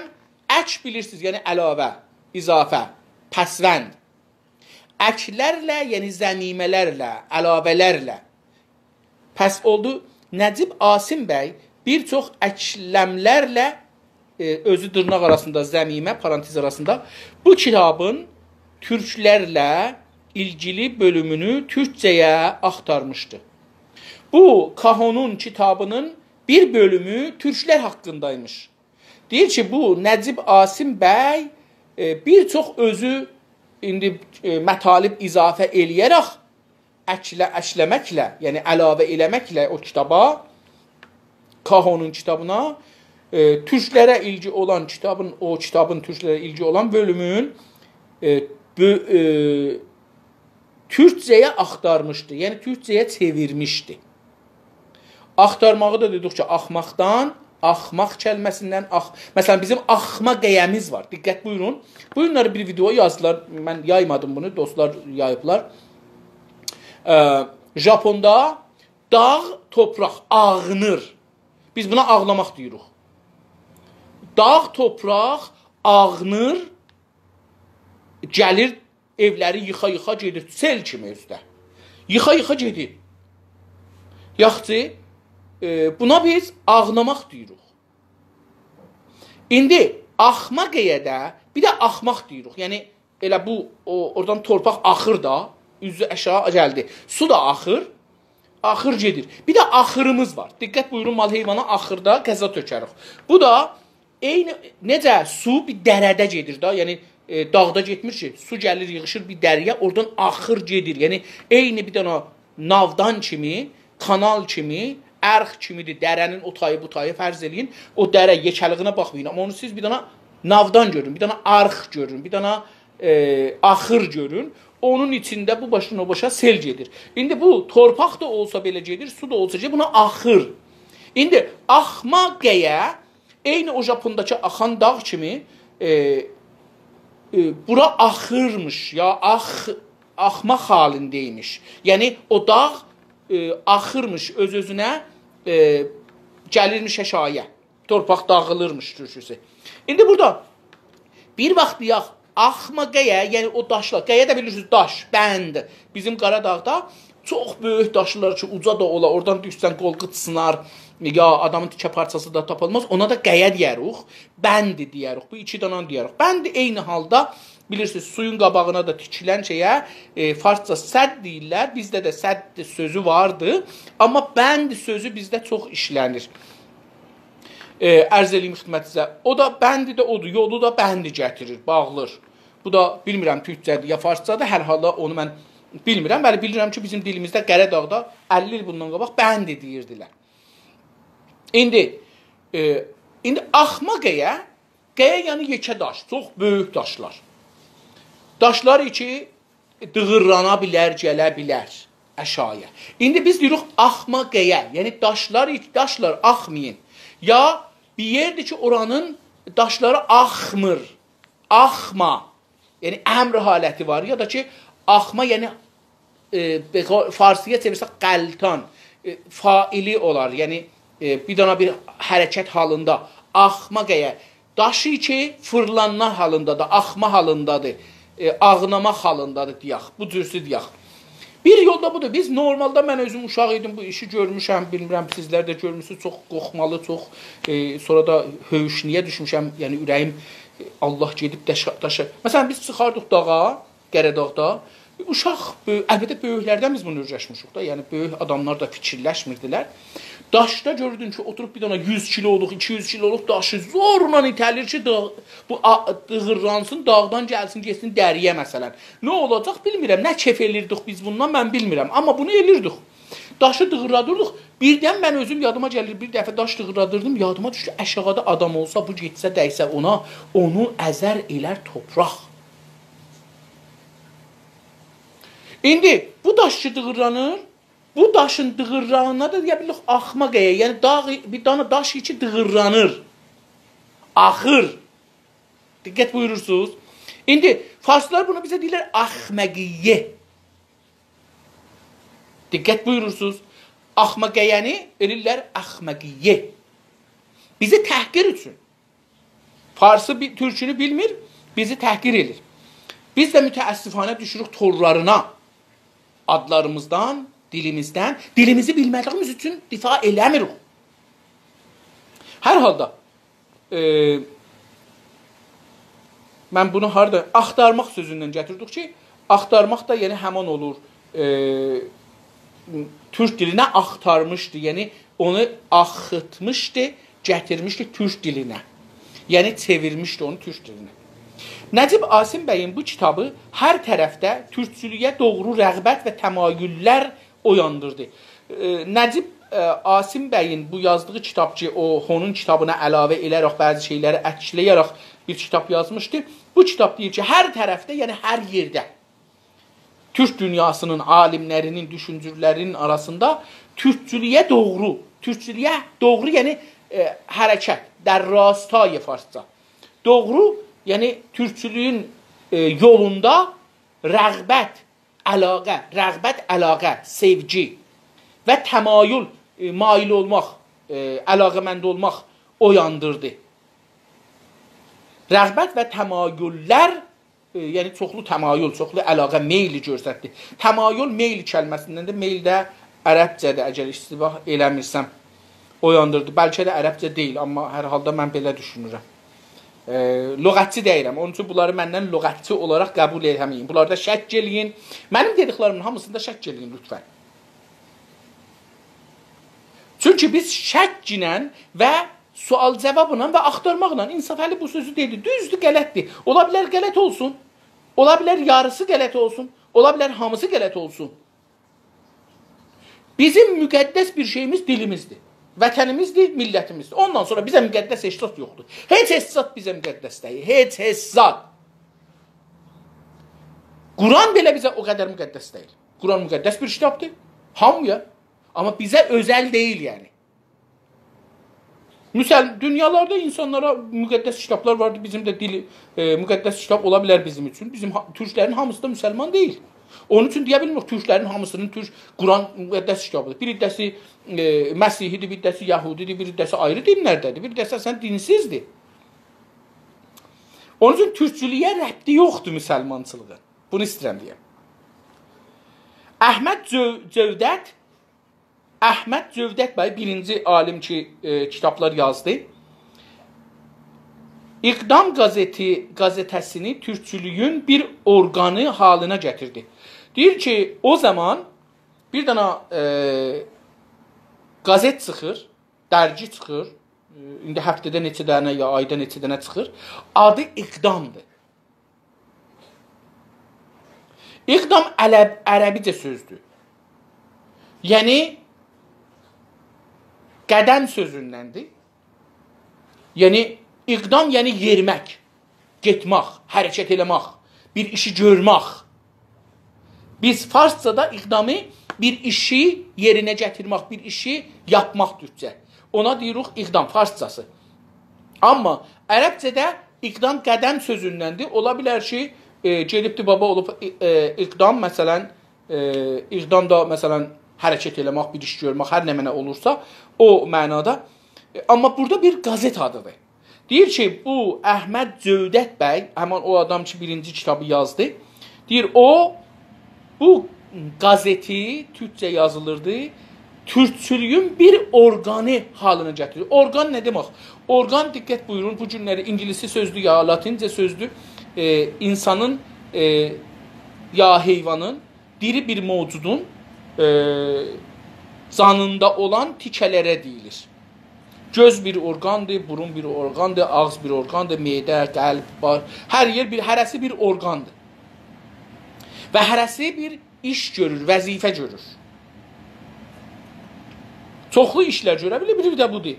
اک بیلیرسینیز، یعنی علاوه، اضافه، پسوند. اکلرله، یعنی ضمیمه‌لرله، علاوه‌لرله. پس اولدو، نجیب عاصم بی بیر چوخ اکلملرله، ائ، اؤزو دیرناق آراسیندا ضمیمه، پارانتز آراسیندا، بو کیتابین تورکلرله ایلگیلی بؤلومونو تورکجه‌یه آختارمیشدی. بو کاهونون کیتابینین بیر بؤلومو تورکلر حاققیندایمیش. دئییر کی، بو نجیب عاصم بی، ائ، بیر چوخ اؤزو ایندی، ائ، مطالب اضافه ائله‌یه‌رک، اکله-، اکله‌مکله، یعنی علاوه ائله‌مکله او کیتابا، کاهونون کیتابینا، ائ، تورکلره ایلگی اولان کیتابین، او کیتابین تورکلره ایلگی اولان بؤلومون، ائ، بؤ-، ائ، تورکجه‌یه آختارمیشدی، یعنی تورکجه‌یه چئویرمیشدی. آختارماغی دا دئدیک کی، آخماقدان، آخماق کلمه‌سیندن آخ-، مثلا، بیزیم آخما قیه‌میز وار. دقت بویورون. بو گونلری بیر ویدئو یازدیلار. من یایمادیم بونو، دوستلار یاییبلار. اه، ژاپوندا داغ، توپراق آغنیر. بیز بونا آغلاماق دئییریک. داغ، توپراق آغنیر، گلیر، ائولری ییخا-ییخا گئدیر، سئل کیمی اؤزو ده. ییخا-ییخا گئدیر. یاخشی، ائ، بونا بیز آغلاماق دئییریک. ایندی آخما قیه‌ده بیر ده آخماق دئییریک. یعنی، ائله بو، او، اورادان تورپاق آخیر دا، اوزو آشاغی گلدی. سو دا آخیر، آخیر گئدیر. بیر ده آخیریمیز وار. دقت بویورون، مال حیوانا آخیردا غذا تؤکریک. بو دا عینی نئجه سو بیر دره‌ده گئدیر دا، یعنی، ائ، داغدا گئتمیر کی، سو گلیر، ییغیشیر بیر دره‌یه، اورادان آخیر گئدیر. یعنی، عینی بیر دنه ناودان کیمی، کانال کیمی، ارخ کیمیدیر، دره‌نین او تایی، بو تایی فرض ائله‌یین. او دره یئکه‌لیگینه باخمایین، آمما اونو سیز بیر دنه ناودان گؤرون، بیر دنه آرخ گؤرون، بیر دنه، ائ، آخیر گؤرون. اونون ایچینده بو باشدان او باشا سئل گئدیر. ایندی بو تورپاق دا اولسا بئله گئدیر، سو دا اولسا گئدیر، بونا آخیر. ایندی آخما قایه، عینی او ژاپونداکی آخان داغ کیمی، ائ، ائ، بورا آخیرمیش، یا آخ-، آخما حالیندایمیش. یعنی، او داغ، ائ، آخیرمیش اؤز-اؤزونه، ائ، گلیرمیش آشاغییا. تورپاق داغیلیرمیش تورکوسو. ایندی بورادا بیر واخت دئیک، آخما قایه، یعنی او داشلار، قایه ده بیلیرسینیز، داش، بند. بیزیم قاراداغدا چوخ بؤیوک داشلار کی، اوجا دا اولا، اورادان دوشسن قول قیچ سینار، یا آدامین تیکه پارچاسی دا تاپیلماز، اونا دا قایه دئیه‌ریک، بند دئیه‌ریک، بو ایکی دانا دئیه‌ریک. بند عینی حالدا، بیلیرسینیز، سویون قاباغینا دا تیکیلن شئیه، ائ، فارسجا سد دئییرلر، بیزده ده سد سؤزو واردی، آمما بند سؤزو بیزده چوخ ایشله‌نیر. ائ، عرض ائله‌ییم خدمتینیزه. او دا بندی ده اودور، یولو دا بندی گتیریر، باغلیر. بو دا بیلمیرم تورکجه‌دیر یا فارسجادیر، هر حالدا اونو من بیلمیرم. ولی بیلیرم کی، بیزیم دیلیمیزده قاراداغدا اللی ایل بوندان قاباق بندی دئییردیلر. ایندی، ائ، ایندی آخما قایه، قایه یعنی یئکه داش، چوخ بؤیوک داشلار. داشلار کی، دیغیرلانا بیلر، گله بیلر آشاغییا. ایندی بیز دئییریک آخما قایه، یعنی داشلار، داشلار آخمایین. یا بیر یئردیر کی، اورانین داشلاری آخمیر، آخما. یعنی امر حالتی وار، یا دا کی، آخما، یعنی، ائ، به قو-، فارسی‌یا چئویرسک غلتان، ائ، فاعلی اولار، یعنی، ائ، بیر دانا بیر حرکت حالیندا، آخما قایه. داشی کی، فیرلانما حالیندادیر، آخما حالیندادیر، ائ، آغناما حالیندادیر دئیک، بو جورسو دئیک. بیر یول دا بودور. بیز نورمالدا، من اؤزوم اوشاق ایدیم، بو ایشی گؤرموشم، بیلمیرم، سیزلر ده گؤرموسونوز، چوخ قورخمالی، چوخ، ائ، سونرا دا هؤیوشلویه دوشموشم، یعنی اوره‌ییم، ائ، الله گئدیب داشا، داشا. مثلا، بیز چیخاردیق داغا، قاراداغدا. اوشاق، بؤ-، البته، بؤیوکلردن بیز بونو اؤیرشمیشیک دا. یعنی، بؤیوک آداملار دا فیکیرلشمیردیلر. داشدا گؤردون کی، اوتوروب بیر دنه یوز کیلولوق، ایکی یوز کیلولوق داشی زورلا ایته‌لیر کی، دا-، بو آ-، دیغیرلانسین، داغدان گلسین، گئتسین دره‌یه، مثلا. نه اولاجاق، بیلمیرم. نه کئف ائلیردیک بیز بوندان، من بیلمیرم. آمما بونو ائلیردیک. داشی دیغیرلادیردیق. بیردن من اؤزوم یادیما گلیر، بیر دفعه داش دیغیرلادیردیم، یادیما دوشدو، آشاغیدا آدام اولسا، بو گئتسه، دَیسه اونا، اونو ازر، ائلر تورپاق. ایندی بو داش کی دیغیرلانیر، بو داشین دیغیرلانینا دا دئیه بیلیریک آخما قایه. یعنی داغ، بیر دنه داش کی دیغیرلانیر. آخیر. دقت بویورورسونوز. ایندی فارسلار بونا بیزه دئییرلر احمقیه. دقت بویورورسونوز. آخما قایه‌نی ائلیرلر احمقیه. بیزی تحقیر اوچون. فارسی بی-، تورکونو بیلمیر، بیزی تحقیر ائلیر. بیز ده متأسفانه دوشوروک تورلارینا. آدلاریمیزدان، دیلیمیزدن، دیلیمیزی بیلمه‌دیییمیز اوچون دفاع ائله‌میریک. هر حالدا، ائ، من بونو هاردا، آختارماق سؤزوندن گتیردیک کی، آختارماق دا، یعنی، همان اولور، ائ، تورک دیلینه آختارمیشدی، یعنی اونو آخیتمیشدی، گتیرمیشدی تورک دیلینه. یعنی چئویرمیشدی اونو تورک دیلینه. نجیب عاصم بیین بو کیتابی هر طرفده تورکچولویه دوغرو رغبت و تمایل‌لر اویاندیردی. ائ، نجیب، ائ، عاصم بیین بو یازدیغی کیتاب کی، او، هونون کیتابینا علاوه ائله‌یه‌رک، بعضی شئی‌لری عکسله‌یه‌رک بیر کیتاب یازمیشدی. بو کیتاب دئییر کی، هر طرفده، یعنی هر یئرده تورک دونیاسینین عالیم‌لرینین، دوشونجولرینین آراسیندا تورکچولویه دوغرو، تورکچولویه دوغرو، یعنی، ائ، حرکت، در راستای فارسجا. دوغرو، یعنی تورکچولویون، ائ، یولوندا رغبت، علاقه، رغبت، علاقه، سئوگی و تمایل، ائ، مایل اولماق، ائ، علاقه‌مند اولماق اویاندیردی. رغبت و تمایل‌لر، ائ، یعنی چوخلو تمایل، چوخلو علاقه، میل گؤستردی. تمایل میل کلمه‌سیندندیر، میل ده عربجه‌دیر، اگر اشتباه ائله‌میرسم. اویاندیردی. بلکه ده عربجه دئییل، آمما هر حالدا من بئله دوشونورم. ائ، لغتچی دئییرم. اونون اوچون بونلاری مندن لغتچی اولاراق قبول ائله‌مه‌یین. بونلاردا شک ائله‌یین. منیم دئدیکلریمین هامیسیندا شک ائله‌یین، لطفا. چونکی بیز شک ایله و سؤال جاوابلا و آختارماقلا. انصافعلی بو سؤزو دئدی. دوزدور، غلطدیر. اولا بیلر غلط اولسون. اولا بیلر یاریسی غلط اولسون. اولا بیلر هامیسی غلط اولسون. بیزیم مقدس بیر شئییمیز دیلیمیزدیر. وطنیمیزدیر، میللتیمیزدیر. اوندان سونرا بیزه مقدس هئچ زاد یوخدور. هئچ، هئچ زاد بیزه مقدس دئییل. هئچ، هئچ زاد. قرآن بئله بیزه او قدر مقدس دئییل. قرآن مقدس بیر کیتابدیر. هامییا. آمما بیزه اؤزل دئییل، یعنی. مسل-، دونیالاردا اینسانلارا مقدس کیتابلار واردی. بیزیم ده دیلی، ائ، مقدس کیتاب اولا بیلر بیزیم اوچون. بیزیم ها-، تورکلرین هامیسی دا مسلمان دئییل. اونون اوچون دئیه بیلمیریک تورکلرین هامیسینین تورک قرآن مقدس کیتابیدیر. بیر عده‌سی، ائ، مسیحی‌دیر، بیر عده‌سی یهودی‌دیر، بیر عده‌سی آیری دینلرده‌دیر، بیر عده‌سی اصلاً دینسیزدیر. اونون اوچون تورکچولویه ربطی یوخدور مسلمانچیلیغین. بونو ایسته‌ییرم دئیم. احمد جؤ-، جؤودت، احمد جؤودت بی بیرینجی عالیم کی، ائ، کیتابلار یازدی. اقدام قازئتی، قازئته‌سینی تورکچولویون بیر اورقانی حالینا گتیردی. دئییر کی، او زامان بیر دنه، ائ، قازئت چیخیر، درگی چیخیر. ائ، ایندی هفته‌ده نئچه دنه یا آیدا نئچه دنه چیخیر. آدی اقدامدیر. اقدام عرب-، عربیجه سؤزدور. یعنی، قدم سؤزوندندیر. یعنی، اقدام، یعنی یئریمک، گئتمک، حرکت ائله‌مک، بیر ایشی گؤرمک. بیز فارسجادا اقدامی بیر ایشی یئرینه گتیرمک، بیر ایشی یاپماق تورکجه. اونا دئییریک اقدام، فارسجاسی. آمما عربجه‌ده اقدام قدم سؤزوندندیر. اولا بیلر کی، ائ، گئدیبدی بابا اولوب، ائ، ائ، اقدام، مثلاً، ائ، اقدام دا، مثلاً، حرکت ائله‌مک، بیر ایش گؤرمک، هر نمنه اولورسا، او معنادا. ائ، آمما بورادا بیر قازئت آدیدیر. دئییر کی، بو احمد جؤودت بی، همین او آدام کی، بیرینجی کیتابی یازدی، دئییر، او بو قازئتی تورکجه یازیلیردی، تورکچولویون بیر اورقانی حالینا گتیریر. اورقان نه دئمک؟ اورقان، دقت بویورون، بو گونلری اینگیلیسی سؤزدور یا لاتینجه سؤزدور، ائ، اینسانین، ائ، یا حیوانین، دیری بیر موجودون، ائ، جانیندا اولان تیکه‌لره دئییلیر. گؤز بیر اورقاندیر، بورون بیر اورقاندیر، آغیز بیر اورقاندیر، معده، قلب، باش، هر یئر بیر، هره‌سی بیر اورقاندیر. و هره‌سی بیر ایش گؤرور، وظیفه گؤرور. چوخلو ایشلر گؤره بیلیر، بیری ده بودور.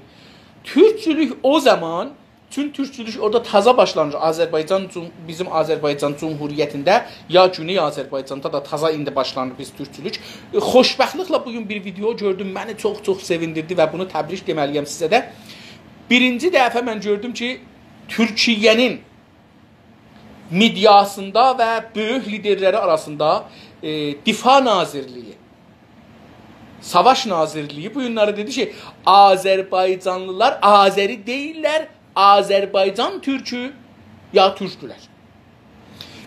تورکچولوک او زامان، چون تورکچولوک اورادا تازا باشلانیر. آذربایجان جوم-، بیزیم آذربایجان جمهوریتینده، یا گونئی آذربایجاندا دا تازا ایندی باشلانیر بیز تورکچولوک. ائ، خوشبختلیکله بو گون بیر ویدئو گؤردوم، منی چوخ-چوخ سئویندیردی و بونو تبریک دئمه‌لی‌یم سیزه ده. بیرینجی دفعه من گؤردوم کی، تورکیه‌نین مئدیاسیندا و بؤیوک لیدرلری آراسیندا، ائ، دفاع ناظرلیگی، ساواش ناظرلیگی بو گونلری دئدی کی، آذربایجانلیلار آذری دئییللر، آذربایجان تورکو یا تورکدولر.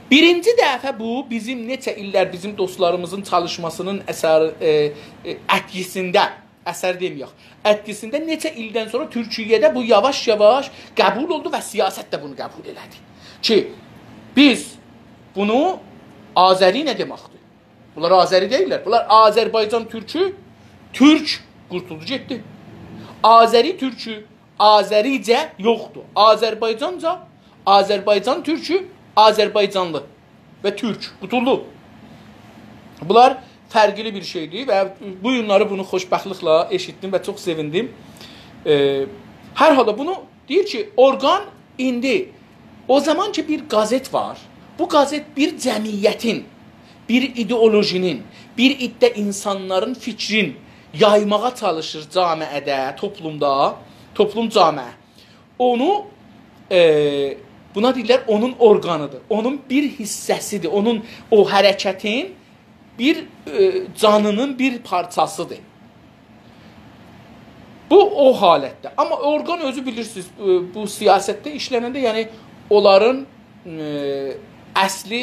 بیرینجی دفعه بو، بیزیم نئچه ایللر بیزیم دوستلاریمیزین چالیشماسینین اثر، ائ، ائ، ائتکیسینده، اثر دئمه‌یک، ائتکیسینده نئچه ایلدن سونرا تورکیه‌ده بو یاواش-یاواش قبول اولدو و سیاست ده بونو قبول ائله‌دی کی، بیز بونو، آذری نه دئمکدیر؟ بونلار آذری دئییللر. بونلار آذربایجان تورکو، تورک قورتولدو گئتدی. آذری تورکو، آذریجه یوخدور. آذربایجانجا، آذربایجان تورکو، آذربایجانلی و تورک. قوتولدو. بونلار فرقلی بیر شئیدیر و بو گونلری بونو خوشبختلیکله ائشیتدیم و چوخ سئویندیم. ائ، هر حالدا بونو دئییر کی، اورقان ایندی او زامان کی، بیر قازئت وار، بو قازئت بیر جمعیتین، بیر ایدئولوژی‌نین، بیر عده اینسانلارین فیکرین یایماغا چالیشیر جامعه‌ده، توپلومدا، توپلوم جامعه. اونو، ائ، بونا دئییرلر، اونون اورقانیدیر. اونون بیر حیصه‌سیدیر. اونون او حرکتین بیر، ائ، جانی‌نین بیر پارچاسیدیر. بو او حالتده. آمما اورقان اؤزو بیلیرسینیز، ائ، بو سیاستده ایشلننده، یعنی اونلارین، ائ، اصلی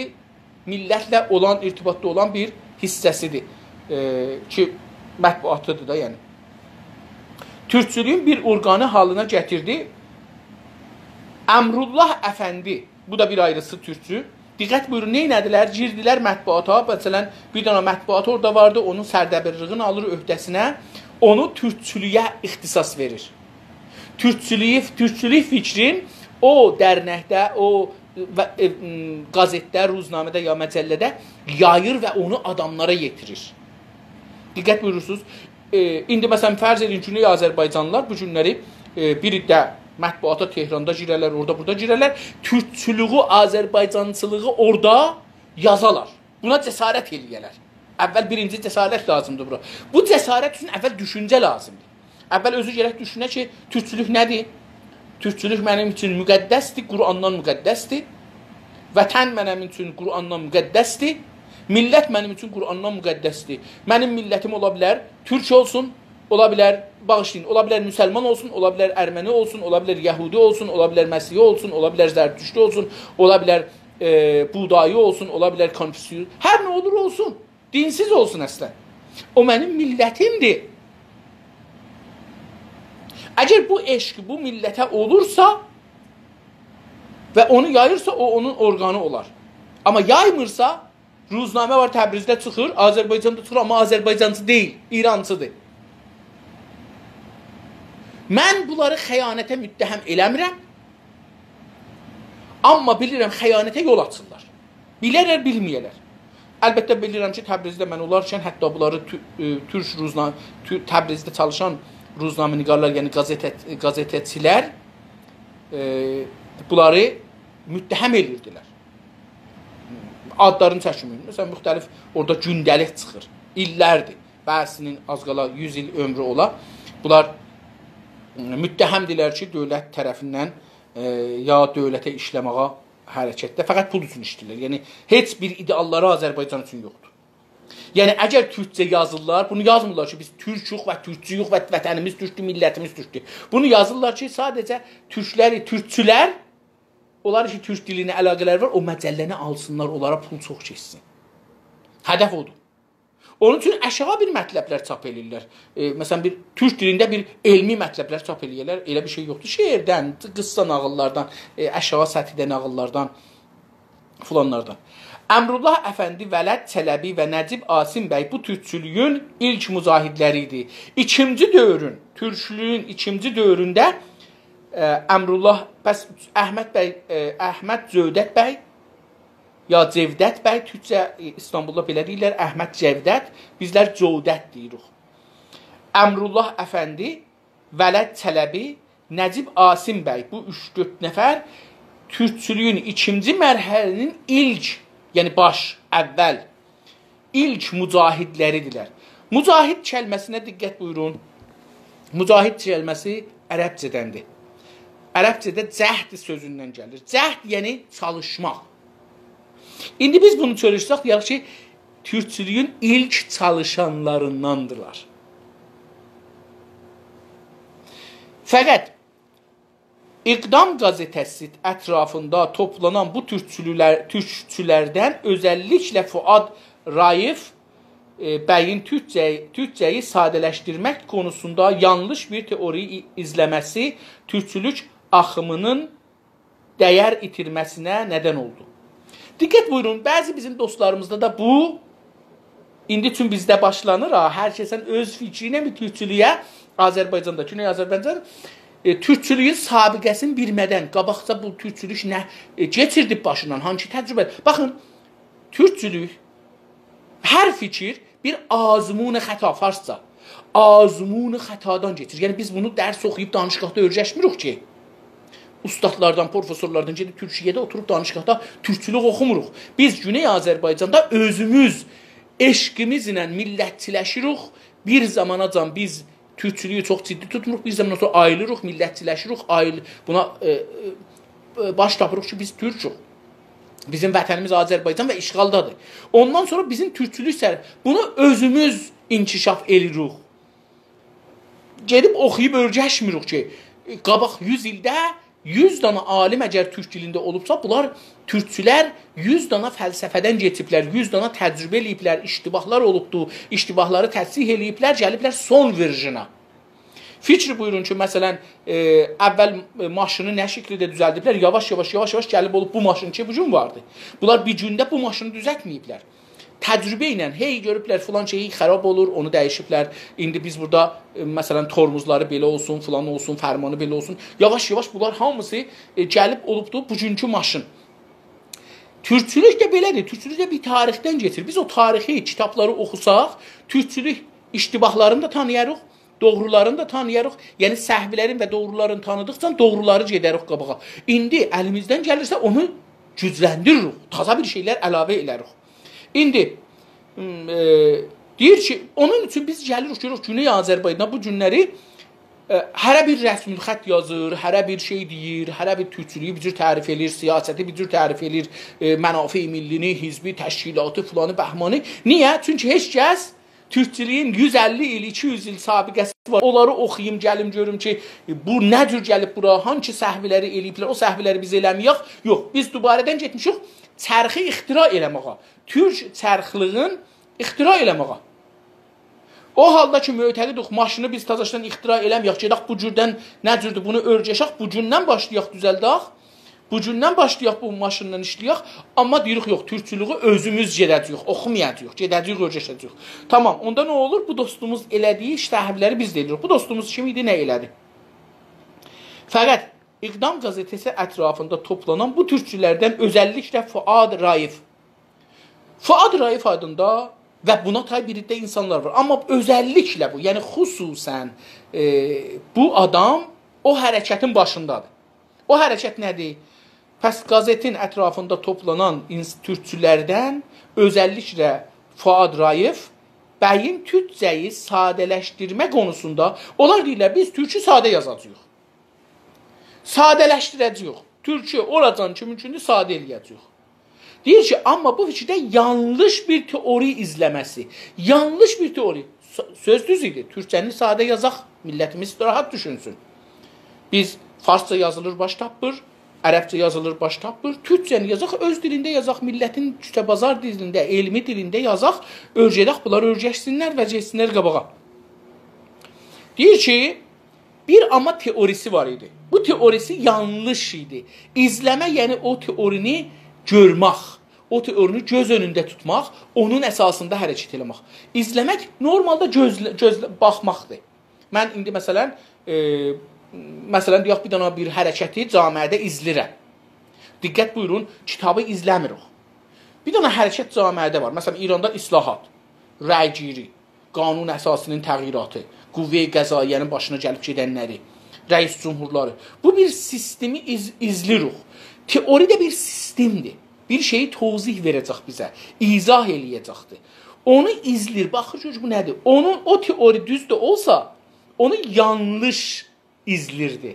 میللتله اولان، ارتباطدا اولان بیر حیصه‌سیدیر، ائ، کی، مطبوعاتیدیر دا، یعنی. تورکچولویون بیر اورقانی حالینا گتیردی. امرالله افندی، بو دا بیر آیریسی تورکچو. دقت بویورون، نئینه‌دیلر؟ گیردیلر مطبوعاتا، مثلا، بیر دنه مطبوعات اورادا واردی، اونون سردبیرلیگینی آلیر عهده‌سینه، اونو تورکچولویه اختصاص وئریر. تورکچولویو، تورکچولوک فیکرین او درنکده، او و، ائ، م، قازئتده، روزنامه‌ده یا مجله‌ده یاییر و اونو آداملارا یئتیریر. دقت بویورورسونوز. ائ، ایندی مثلا فرض ائدین، گونئی آذربایجانلیلار بو گونلری، ائ، بیر ده مطبوعاتا تهراندا گیررلر، اورادا بورادا گیررلر. تورکچولویو، آذربایجانچیلیغی اورادا یازالار. بونا جسارت ائله‌یه‌لر. اول بیرینجی جسارت لازیمدیر بورا. بو جسارت اوچون اول دوشونجه لازیمدیر. اول اؤزو گرک دوشونه کی، تورکچولوک نه‌دیر؟ تورکچولوک منیم اوچون مقدسدیر، قرآندان مقدسدیر. وطن منیم اوچون قرآندان مقدسدیر. میللت منیم اوچون قرآندان مقدسدیر. منیم میللتیم اولا بیلر تورک اولسون، اولا بیلر، باغیشلایین، اولا بیلر مسلمان اولسون، اولا بیلر ارمنی اولسون، اولا بیلر یهودی اولسون، اولا بیلر مسیحی اولسون، اولا بیلر زرتشتی اولسون، اولا بیلر، ائ، بودایی اولسون، اولا بیلر کنفوسیوس، هر نه اولور اولسون. دینسیز اولسون اصلا. او منیم میللتیمدیر. اگر بو عشق بو میللته اولورسا و اونو یاییرسا، او اونون اورقانی اولار. آمما یایمیرسا، روزنامه وار تبریزده چیخیر، آذربایجاندا چیخیر، آمما آذربایجانچی دئییل، ایرانچیدیر. من بونلاری خیانته متهم ائله‌میرم. آمما بیلیرم، خیانته یول آچیرلار. بیله‌لر، بیلمه‌یه‌لر. البته، بیلیرم کی، تبریزده من اولارکن حتی بونلاری تو-، ائ، تورک روزنا-، تو-، تبریزده چالیشان روزنامه‌نگارلار، یعنی قازئته-، قازئته‌چیلر، ائ، بونلاری متهم ائدیردیلر. آدلارینی چکمه‌ییم. مثلا، مختلف اورادا گونده‌لیک چیخیر. ایللردیر. بعضی‌سینین آز قالا یوز ایل عؤمرو اولا. بونلار، ائ، متهمدیرلر کی، دؤولت طرفیندن، ائ، یا دؤولته ایشله‌مه‌یه حرکتده. فقط پول اوچون ایشله‌ییرلر. یعنی، هئچ بیر ایده‌آللاری آذربایجان اوچون یوخدور. یعنی، اگر تورکجه یازیرلار، بونو یازمیرلار کی، بیز تورکوک و تورکچویوک و وطنیمیز تورکدور، میللتیمیز تورکدور. بونو یازیرلار کی، ساده‌جه تورکلری، تورکچولر، اونلار کی، تورک دیلی ایله علاقه‌لری وار، او مجله‌نی آلسینلار، اونلارا پول چوخ کئچسین. هدف اودور. اونون اوچون آشاغی بیر مطلبلر چاپ ائله‌ییرلر. ائ، مثلا، بیر تورک دیلینده بیر علمی مطلبلر چاپ ائله‌یه‌لر. ائله بیر شئی یوخدور. شعردن، قیسسا ناغیللاردان، ائ، آشاغی سطحیده ناغیللاردان، فلانلاردان. امرالله افندی، ولد چلبی و نجیب عاصم بی بو تورکچولویون ایلک مجاهدلری ایدی. ایکینجی دؤورون، تورکچولویون ایکینجی دؤورونده، ائ، امرالله، پس احمد بی، ائ، احمد جودت بی، یا جودت بی، تورکجه، ائ، ایستانبولدا بئله دئییرلر، احمد جودت، بیزلر جودت دئییریک. امرالله افندی، ولد چلبی، نجیب عاصم بی، بو اوچ-دؤرد نفر تورکچولویون ایکینجی مرحله‌نین ایلک، یعنی باش، اول، ایلک مجاهدلری‌دیرلر. مجاهد کلمه‌سینه دقت بویورون. مجاهد کلمه‌سی عربجه‌دندیر. عربجه‌ده جهد سؤزوندن گلیر. جهد، یعنی چالیشماق. ایندی بیز بونو چؤرشسک، دئیک کی، تورکچولویون ایلک چالیشانلارینداندیرلار. فقط اقدام قازئته‌سی اطرافیندا توپلانان بو تورکچولولر-، تورکچولردن اؤزللیکله فؤاد رائف، ائ، بیین تورکجه-، تورکجه‌یی ساده‌لشدیرمک قونوسوندا یانلیش بیر تئوری ای-، ایزله‌مه‌سی تورکچولوک آخیمینین دَیَر ایتیرمه‌سینه ندن اولدو. دقت بویورون، بعضی بیزیم دوستلاریمیزدا دا بو، ایندی چون بیزده باشلانیر ها، هر کسن اؤز فیکری ایله بیر تورکچولویه، آذربایجاندا، گونئی آذربایجان، ائ، تورکچولویون سابقه‌سینی بیلمه‌دن، قاباقجا بو تورکچولوک نه، ائ، کئچیردیب باشیندان، هانسی تجربه. باخین، تورکچولوک، هر فیکیر بیر آزمون خطا، فارسجا. آزمون خطادان کئچیر. یعنی بیز بونو درس اوخویوب دانشگاهدا اؤیرشمیریک کی. اوستادلاردان، پروفسورلاردان گئدیب تورکیه‌ده اوتوروب دانشگاهدا تورکچولوک اوخوموروق. بیز گونئی آذربایجاندا اؤزوموز عشقیمیزله میللتچیلشیریک. بیر زاماناجان بیز تورکچولویو چوخ جدی توتموروق، بیر زاماندان سونرا آییلیریق، میللتچیلشیریک، آییل-، بونا، ائ، ائ، باش تاپیریق کی، بیز تورکوک. بیزیم وطنیمیز آذربایجان و اشغالدادیر. اوندان سونرا بیزیم تورکچولوک سر-، بونو اؤزوموز انکشاف ائله‌ییریک. گئدیب اوخویوب اؤیرشمیریک کی، قاباق یوز ایلده یوز دانا عالیم اگر تورک دیلینده اولوبسا، بونلار تورکچولر یوز دانا فلسفه‌دن کئچیبلر، یوز دانا تجربه ائله‌ییبلر، اشتباهلار اولوبدو، اشتباهلاری تصحیح ائله‌ییبلر، گلیبلر سون ورژنا. فیکر بویورون کی، مثلا، ائ، اول ماشینی نه شکیلده دوزلدیبلر، یاواش-یاواش، یاواش-یاواش گلیب اولوب بو ماشین کی، بو گون واردی. بونلار بیر گونده بو ماشینی دوزلتمه‌ییبلر. تجربه ایله هئی گؤروبلر فلان شئی خراب اولور، اونو دییشیبلر. ایندی بیز بورادا، ائ، مثلا، ترمزلاری بئله اولسون، فلان اولسون، فرمانی بئله اولسون. یاواش-یاواش بونلار هامیسی، ائ، گلیب اولوبدو بوگونکو ماشین. تورکچولوک ده بئله‌دیر. تورکچولوک ده بیر تاریخدن کئچیر. بیز او تاریخی کیتابلاری اوخوساق، تورکچولوک اشتباهلارینی دا تانییاریق، دوغرولارینی دا تانییاریق. یعنی سهولرین و دوغرولارینی تانیدیقجا دوغرولاری گئده‌ریک قاباغا. ایندی الیمیزدن گلیرسه اونو گوجلندیریریک. تازا بیر شئیلر علاوه ائله‌ریک. ایندی، م، ائ، دئییر کی، اونون اوچون بیز گلیریک، گؤروروک گونئی آذربایجاندا بو گونلری، ائ، هره بیر رسم‌الخط یازیر، هره بیر شئی دئییر، هره بیر تورکچولویو بیر جور تعریف ائله‌ییر، سیاستی بیر جور تعریف ائله‌ییر، ائ، منافع ملی‌نی، حزبی، تشکیلاتی، فلانی، بهمانی. نییه؟ چونکی هئچ کس تورکچولویون یوز اللی ایل، ایکی یوز ایل سابقه‌سی وار. اونلاری اوخویوم، گلیم گؤروم کی، بو نه جور گلیب بورا، هانسی سهولری ائله‌ییبلر، او سهولری بیز ائله‌مه‌یک. یوخ، بیز دوباره‌دن گئتمیشیک چرخی اختراع ائله‌مه‌یه. تورک چرخلیگین اختراع ائله‌مه‌یه. او حالدا کی، معتقدوخ، ماشینی بیز تازاشدان اختراع ائله‌مه‌یک، گئدک بو جوردن، نه جوردور، بونو اؤرگشک، بو گوندن باشلایاق دوزلدک. بو گوندن باشلایاق بو ماشینلا ایشله‌یک، آمما دئییریک، یوخ، تورکچولویو اؤزوموز گئده‌جه‌ییک، اوخومایاجاغیق، گئده‌جه‌ییک، اؤرگشه‌جه‌ییک. تامام، اوندا نه اولور؟ بو دوستوموز ائله‌دیگی سهولری بیز ده ائله‌ییریک. بو دوستوموز کیم ایدی، نه ائله‌دی؟ فقط اقدام قزئته‌سی اطرافیندا توپلانان بو تورکچولردن اؤزللیکله فؤاد رائف. فؤاد رائف آدیندا و بونا تای بیر عده اینسانلار وار. آمما اؤزللیکله بو، یعنی خصوصا، ائ، بو آدام او حرکتین باشیندادیر. او حرکت نه‌دیر؟ پس قزئتین اطرافیندا توپلانان اینس-، تورکچولردن، اؤزللیکله فؤاد رائف، بیین تورکجه‌یی ساده‌لشدیرمه قونوسوندا، اونلار دئییرلر، بیز تورکو ساده یازاجاغیق. ساده‌لشدیره‌جه‌ییک. تورکو اولاجان کی مومکوندور، ساده ائله‌یه‌جه‌ییک. دئییر کی، آمما بو فیکیرده یانلیش بیر تئوری ایزله‌مه‌سی. یانلیش بیر تئوری. سؤ-، سؤز دوز ایدی. تورکجه‌نی ساده یازاق، میللتیمیز راحت دوشونسون. بیز فارسجا یازیلیر، باش تاپمیر. عربجه یازیلیر، باش تاپمیر. تورکجه‌نی یازاق، اؤز دیلینده یازاق، میللتین کوچه بازار دیلینده، علمی دیلینده یازاق. اؤرگه‌دک، بونلار اؤرگشسینلر و گئتسینلر قاباغا. دئییر کی، بیر آمما تئوریسی وار ایدی. بو تئوریسی یانلیش ایدی. ایزله‌مه، یعنی او تئورینی گؤرمک، او تئورینی گؤز اؤنونده توتماق، اونون اساسیندا حرکت ائله‌مک. ایزله‌مک نورمالدا گؤزله-، گؤزله-، باخماقدیر. من ایندی مثلا، ائ، مثلا دئیک، بیر دنه بیر حرکتی جامعه‌ده ایزله‌ییرم. دقت بویورون، کیتابی ایزله‌میریک. بیر دنه حرکت جامعه‌ده وار. مثلا ایراندا اصلاحات، رأی‌گیری، قانون اساسی‌نین تغییراتی، قوه قضائیه‌نین باشینا گلیب گئدنلری، رئیس جمهورلاری. بو بیر سیستمی ایز-، ایزله‌ییریک. تئوری ده بیر سیستمدیر. بیر شئیی توضیح وئره‌جک بیزه، ایضاح ائله‌یه‌جکدیر. اونو ایزله‌ییر، باخیر، گؤر کی، بو نه‌دیر؟ اونون، او تئوری دوز ده اولسا، اونو یانلیش ایزله‌ییردی.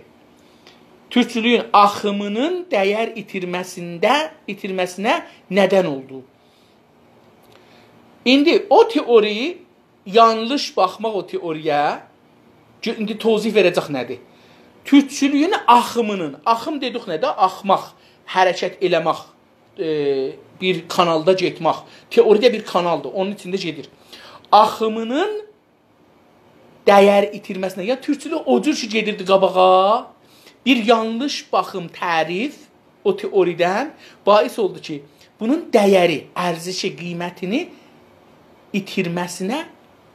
تورکچولویون آخیمینین دیر ایتیرمه‌سینده، ایتیرمه‌سینه ندن اولدو. ایندی او تئوری، یانلیش باخماق او تئوری‌یه، گؤ-، ایندی توضیح وئره‌جک نه‌دیر. تورکچولویون آخیمینین، آخیم دئدیک نه‌دیر؟ آخماق، حرکت ائله‌مک، ائ، بیر کانالدا گئتمک. تئوری ده بیر کانالدیر، اونون ایچینده گئدیر. آخیمینین دیر ایتیرمه‌سینه، یا تورکچولوک او جور کی گئدیردی قاباغا، بیر یانلیش باخیم، تعریف او تئوری‌دن باعث اولدو کی، بونون دیری، ارزشی، قیمتینی ایتیرمه‌سینه،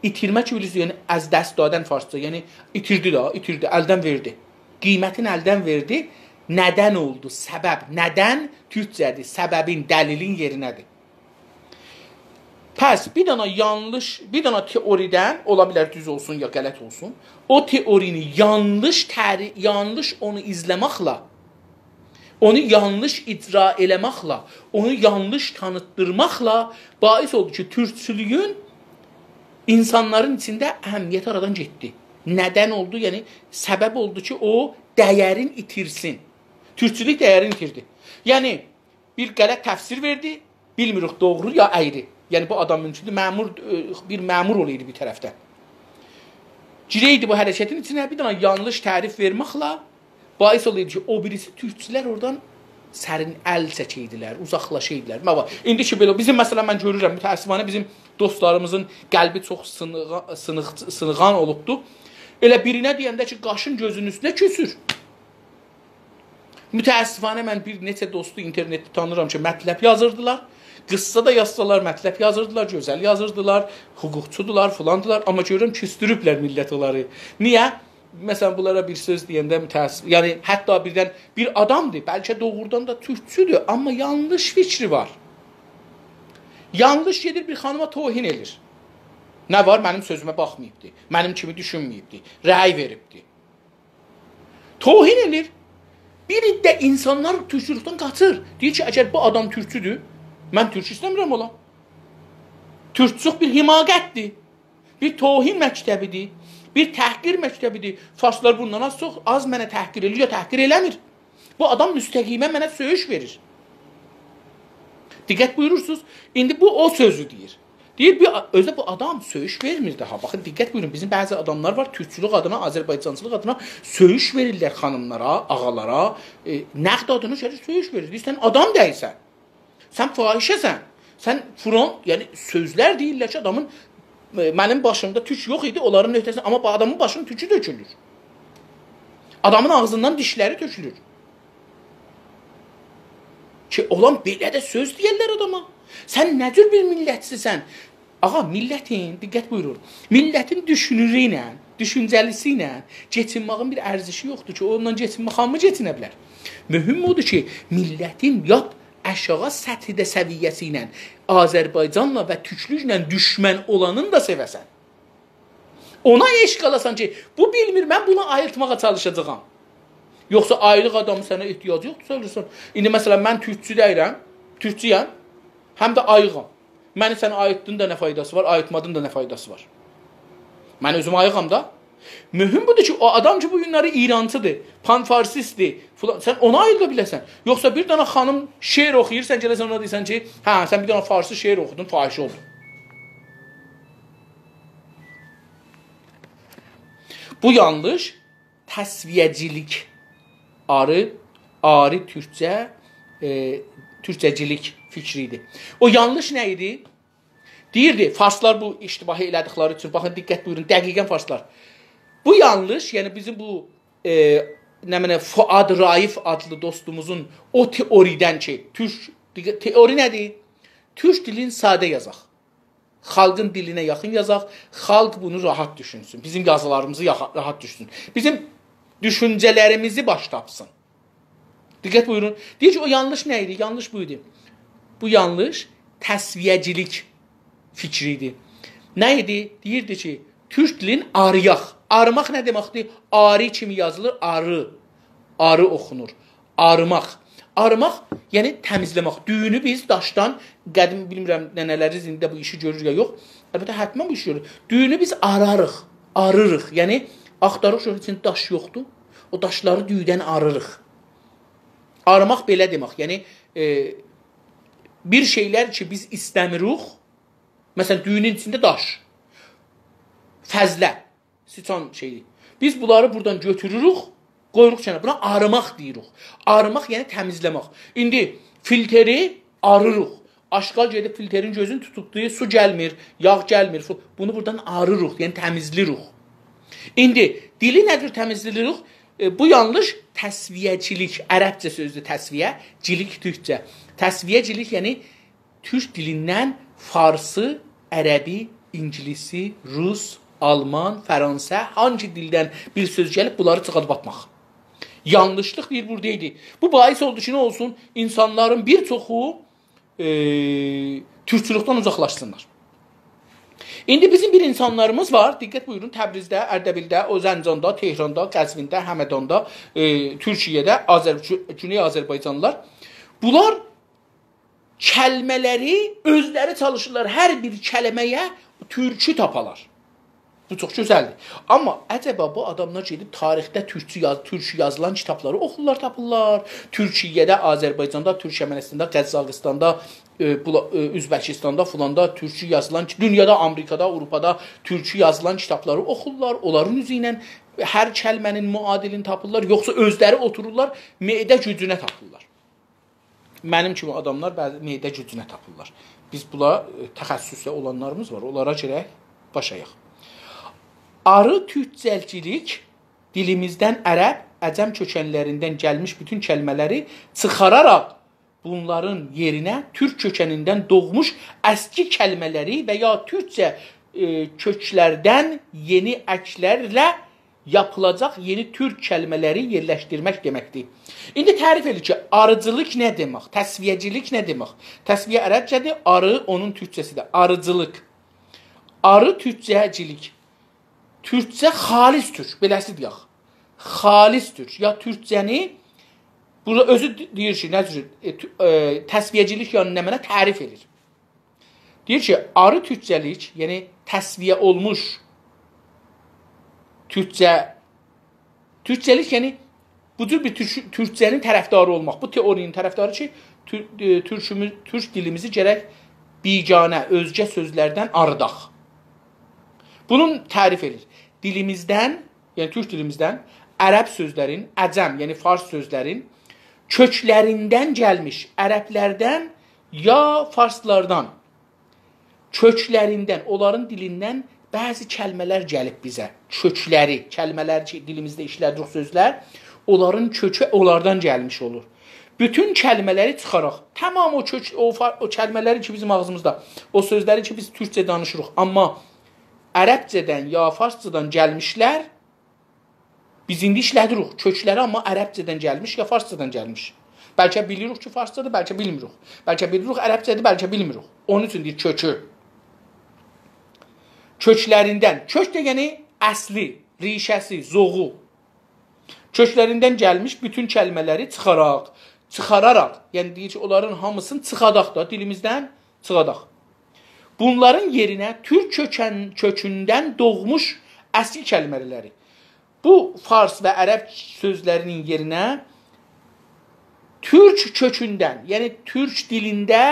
ایتیرمه کی، بیلیرسینیز، یعنی از دست دادن فارسجا، یعنی ایتیردی ده، ایتیردی، الدن وئردی. قیمتینی الدن وئردی. ندن اولدو؟ سبب. ندن تورکجه‌دیر، سببین، دلیلین یئرینه‌دیر. پس بیر دنه یانلیش، بیر دنه تئوری‌دن، اولا بیلر دوز اولسون یا غلط اولسون، او تئورینی یانلیش تری-، یانلیش اونو ایزله‌مکله، اونو یانلیش اجرا ائله‌مکله، اونو یانلیش تانیتدیرماقلا باعث اولدو کی، تورکچولویون اینسانلارین ایچینده اهمیتی آرادان گئتدی. ندن اولدو؟ یعنی سبب اولدو کی، او دیرین ایتیرسین. تورکچولوک دیرین ایتیردی. یعنی بیر غلط تفسیر وئردی، بیلمیریک دوغرو یا اَیری. یعنی بو آدام مومکوندور مأمور، ائ، بیر مأمور اولایدی بیر طرفدن. گیره‌یدی بو حرکتین ایچینه، بیر دنه یانلیش تعریف وئرمکله باعث اولایدی کی، او بیریسی تورکچولر اورادان سرین ال چکیدیلر، اوزاقلاشیدیلار. بابا، ایندی کی بئله، بیزیم، مثلا، من گؤرورم، متأسفانه بیزیم دوستلاریمیزین قلبی چوخ سینیغا-، سینیغ-، سینیغان اولوبدو. ائله بیرینه دئینده کی، قاشین گؤزون اوستونه کؤچور. متأسفانه من بیر نئچه دوستو اینترنتده تانیییرام کی، مطلب یازیردیلار. قیسسا دا یازسالار، مطلب یازیردیلار، گؤزل یازیردیلار، حقوقچودولار، فلاندیلار. آمما گؤرورم، کوسدوروبلر میللت اونلاری. نییه؟ مثلا، بونلارا بیر سؤز دئینده متأسف، یعنی حتی بیردن بیر آدامدیر، بلکه دوغرودان دا تورکچودور، آمما یانلیش فیکری وار. یانلیش گئدیر بیر خانیما توهین ائله‌ییر. نه وار؟ منیم سؤزومه باخماییبدی، منیم کیمی دوشونمه‌ییبدی، رأی وئریبدی. توهین ائله‌ییر. بیر عده اینسانلار تورکچولوکدن قاچیر. دئییر کی، اگر بو آدام تورکچودور، من تورک ایسته‌میرم اولام. تورکچولوک بیر حماقتدیر. بیر توهین مکتبیدیر. بیر تحقیر مکتبیدیر. فارسلار بوندان آز چوخ، آز منه تحقیر ائله‌ییر، یا تحقیر ائله‌میر. بو آدام مستقیماً منه سؤیوش وئریر. دقت بویورورسونوز، ایندی بو او سؤزو دئییر. دئییر، بیر، اؤزو ده بو آدام سؤیوش وئرمیر داها. باخین، دقت بویورون، بیزیم بعضی آداملار وار، تورکچولوک آدینا، آذربایجانچیلیق آدینا سؤیوش وئریرلر خانیملارا، آغالارا، ائ، نقد آدینا گلیر سؤیوش وئریر. دئییر، سن آدام دئییلسن. سن فاحشه‌سن. سن فرون، یعنی سؤزلر دئییرلر کی، آدامین، ائ، منیم باشیمدا توک یوخ ایدی، اونلارین اؤته‌سینده، آمما بو آدامین باشینین توکو تؤکولور. آدامین آغزیندان دیشلری تؤکولور. کی، اولان بئله ده سؤز دئیرلر آداما. سن نه جور بیر میللتچی‌سن؟ آغا، میللتین، دقت بویورون، میللتین دوشونورو ایله، دوشونجه‌لیسی ایله کئچینماغین بیر ارزشی یوخدور کی، اونونلا کئچینمه، خانیمی کئچینه بیلر. مهم اودور کی، میللتین لاپ آشاغی سطحده سویه‌سی ایله آذربایجانلا و تورکلوکله دوشمن اولانین دا سئوه‌سن. اونا عشق آلاسان کی، بو بیلمیر، من بونو آییلتماغا چالیشاجاغام. یوخسا آیریق آدامین سنه احتیاجی یوخدور، سوروشورسان. ایندی مثلا، من تورکچو دئییرم، تورکچویم، هم ده آییغام. منی سن آییتدین دا نه فایداسی وار، آییتمادین دا نه فایداسی وار؟ من اؤزوم آییغام دا. مهم بودور کی، او آدام کی، بو گونلری ایرانچیدیر، پان‌فارسیستدیر، فلان، سن اونو آییردا بیله‌سن. یوخسا بیر دنه خانیم شعر اوخویور، سن گله‌سن اونا دئییرسن کی، هه، سن بیر دنه فارسی شعر اوخودون، فاحشه اولدون. بو یانلیش، تسویه‌چیلیک. آری، آری تورکجه، ائ، تورکجه‌چیلیک فیکری ایدی. او یانلیش نه ایدی؟ دئییردی، فارسلار بو اشتباهی ائله‌دیکلری اوچون، باخین، دقت بویورون، دقیقاً فارسلار. بو یانلیش، یعنی بیزیم بو، ائ، نمنه، فواد رائف آدلی دوستوموزون او تئوریدن کی، تورک، دقت، تئوری نه‌دیر؟ تورک دیلین ساده یازاق. خالقین دیلینه یاخین یازاق، خالق بونو راحت دوشونسون. بیزیم یازیلاریمیزی یاخا-، راحت دوشونسون. بیزیم دوشونجه‌لریمیزی باش تاپسین. دقت بویورون. دئییر کی، او یانلیش نه ایدی؟ یانلیش بو ایدی. بو یانلیش تسویه‌چیلیک فیکری ایدی. نه ایدی؟ دئییردی کی، تورک دیلین آریاق. آریماق نه دئمکدیر؟ آری کیمی یازیلیر، آری. آری اوخونور. آریماق. آریماق، یعنی تمیزله‌مک. دویونو بیز داشدان، قدیم، بیلمیرم، ننه‌لریمیز ایندی ده بو ایشی گؤرور یا یوخ. البته، حتماً بو ایشی گؤرور. دویونو بیز آراریق، آریریق. یعنی آختاریریق، گؤرک ایچینده داش یوخدور. او داشلاری دویودن آریریق. آریماق بئله دئمک. یعنی، ائ، بیر شئیلر کی، بیز ایسته‌میریک. مثلا، دویونون ایچینده داش. فضله. سیچان شئیی. بیز بونلاری بورادان گؤتوروروک، قویوروق کنارا. بونا آریماق دئییریک. آریماق، یعنی تمیزله‌مک. ایندی فیلتری آریریق. آشغال گئدیب فیلترین گؤزونو توتوبدو، سو گلمیر، یاغ گلمیر. فو-، بونو بورادان آریریق، یعنی تمیزله‌ییریک. ایندی دیلی نه جور تمیزله‌ییریک؟ ائ، بو یانلیش، تسویه‌چیلیک، عربجه سؤزدور تسویه، چیلیک تورکجه. تسویه‌چیلیک، یعنی تورک دیلیندن فارسی، عربی، اینگیلیسی، روس، آلمان، فرانسه، هانگی دیلدن بیر سؤز گلیب، بونلاری چیخاردیب آتماق. یانلیشلیق دئییر، بورادا ایدی. بو باعث اولدو کی، نه اولسون؟ اینسانلارین بیر چوخو، ائ، تورکچولوکدن اوزاقلاشسینلار. ایندی بیزیم بیر اینسانلاریمیز وار، دقت بویورون، تبریزده، اردبیلده، او زنجاندا، تهراندا، قزوینده، همداندا، ائ، تورکیه‌ده، آذر-، گو-، گونئی آذربایجانلیلار. بونلار کلمه‌لری اؤزلری چالیشیرلار، هر بیر کلمه‌یه تورکو تاپالار. بو چوخ گؤزلدیر. آمما عجبا بو آداملار گئدیب تاریخده تورکچو یاز-، تورکو یازیلان کیتابلاری اوخورلار، تاپیرلار؟ تورکیه‌ده، آذربایجاندا، تورکمنیستاندا، قزاقیستاندا، ائ، بولا-، ائ، اؤزبکیستاندا، فلاندا تورکو یازیلان کی-، دونیادا، آمریکادا، آوروپادا تورکو یازیلان کیتابلاری اوخورلار، اونلارین اوزو ایله هر کلمه‌نین معادلینی تاپیرلار، یوخسا اؤزلری اوتورورلار، معده گوجونه تاپیرلار؟ منیم کیمی آداملار بعضی معده گوجونه تاپیرلار. بیز بونلار، ائ، تخصصی اولانلاریمیز وار، اونلارا گرک باش آیاق. آری تورکجه‌چیلیک دیلیمیزدن عرب، عجم کؤکنلریندن گلمیش بوتون کلمه‌لری چیخاراراق بونلارین یئرینه تورک کؤکنیندن دوغموش اسکی کلمه‌لری و یا تورکجه، ائ، کؤکلردن یئنی اکلرله یاپیلاجاق یئنی تورک کلمه‌لری یئرلشدیرمک دئمکدیر. ایندی تعریف ائدیر کی، آریجیلیق نه دئمک، تسویه‌جیلیک نه دئمک؟ تسویه عربجه‌دیر، آری اونون تورکجه‌سیدیر. آریجیلیق. آری تورکجه‌جیلیک. تورکجه خالص تورک، بئله‌سی دئیک. خالص تورک. یا تورکجه‌نی، بورادا اؤزو دئ-، دئییر کی، نه جور، ائ، تو-، ائ، تسویه‌جیلیک یعنی نمنه تعریف ائدیر. دئییر کی، آری تورکجه‌لیک، یعنی تسویه اولموش تورکجه، تورکجه‌لیک، یعنی بو جور بیر تورک-، تورکجه‌نین طرفداری اولماق، بو تئوری‌نین طرفداری کی، تور-، ائ، تورکوموز، تورک دیلیمیزی گرک بیگانه، اؤزگه سؤزلردن آریداق. بونون تعریف ائدیر. دیلیمیزدن، یعنی تورک دیلیمیزدن عرب سؤزلرین، عجم، یعنی فارس سؤزلرین کؤکلریندن گلمیش، عربلردن یا فارسلاردان، کؤکلریندن، اونلارین دیلیندن بعضی کلمه‌لر گلیب بیزه. کؤکلری، کلمه‌لر کی، دیلیمیزده ایشله‌دیریک سؤزلر، اونلارین کؤکو اونلاردان گلمیش اولور. بوتون کلمه‌لری چیخاراق، تمام او کؤک، او فا-، او کلمه‌لری کی، بیزیم آغزیمیزدا، او سؤزلری کی، بیز تورکجه دانیشیریق، آمما عربجه‌دن یا فارسجادان گلمیشلر، بیز ایندی ایشله‌دیریک. کؤکلری آمما عربجه‌دن گلمیش، یا فارسجادان گلمیش. بلکه بیلیریک کی، فارسجادیر، بلکه بیلمیریک. بلکه بیلیریک عربجه‌دیر، بلکه بیلمیریک. اونون اوچون دئییر کؤکو. کؤکلریندن. کؤک ده یعنی اصلی، ریشه‌سی، زوغو. کؤکلریندن گلمیش بوتون کلمه‌لری چیخاراق، چیخاراراق، یعنی دئییر کی، اونلارین هامیسینی چیخاداق دا، دیلیمیزدن چیخاداق. بونلارین یئرینه تورک کؤکن-، کؤکوندن دوغموش اسکی کلمه‌لری. بو فارس و عرب سؤزلری‌نین یئرینه تورک کؤکوندن، یعنی تورک دیلینده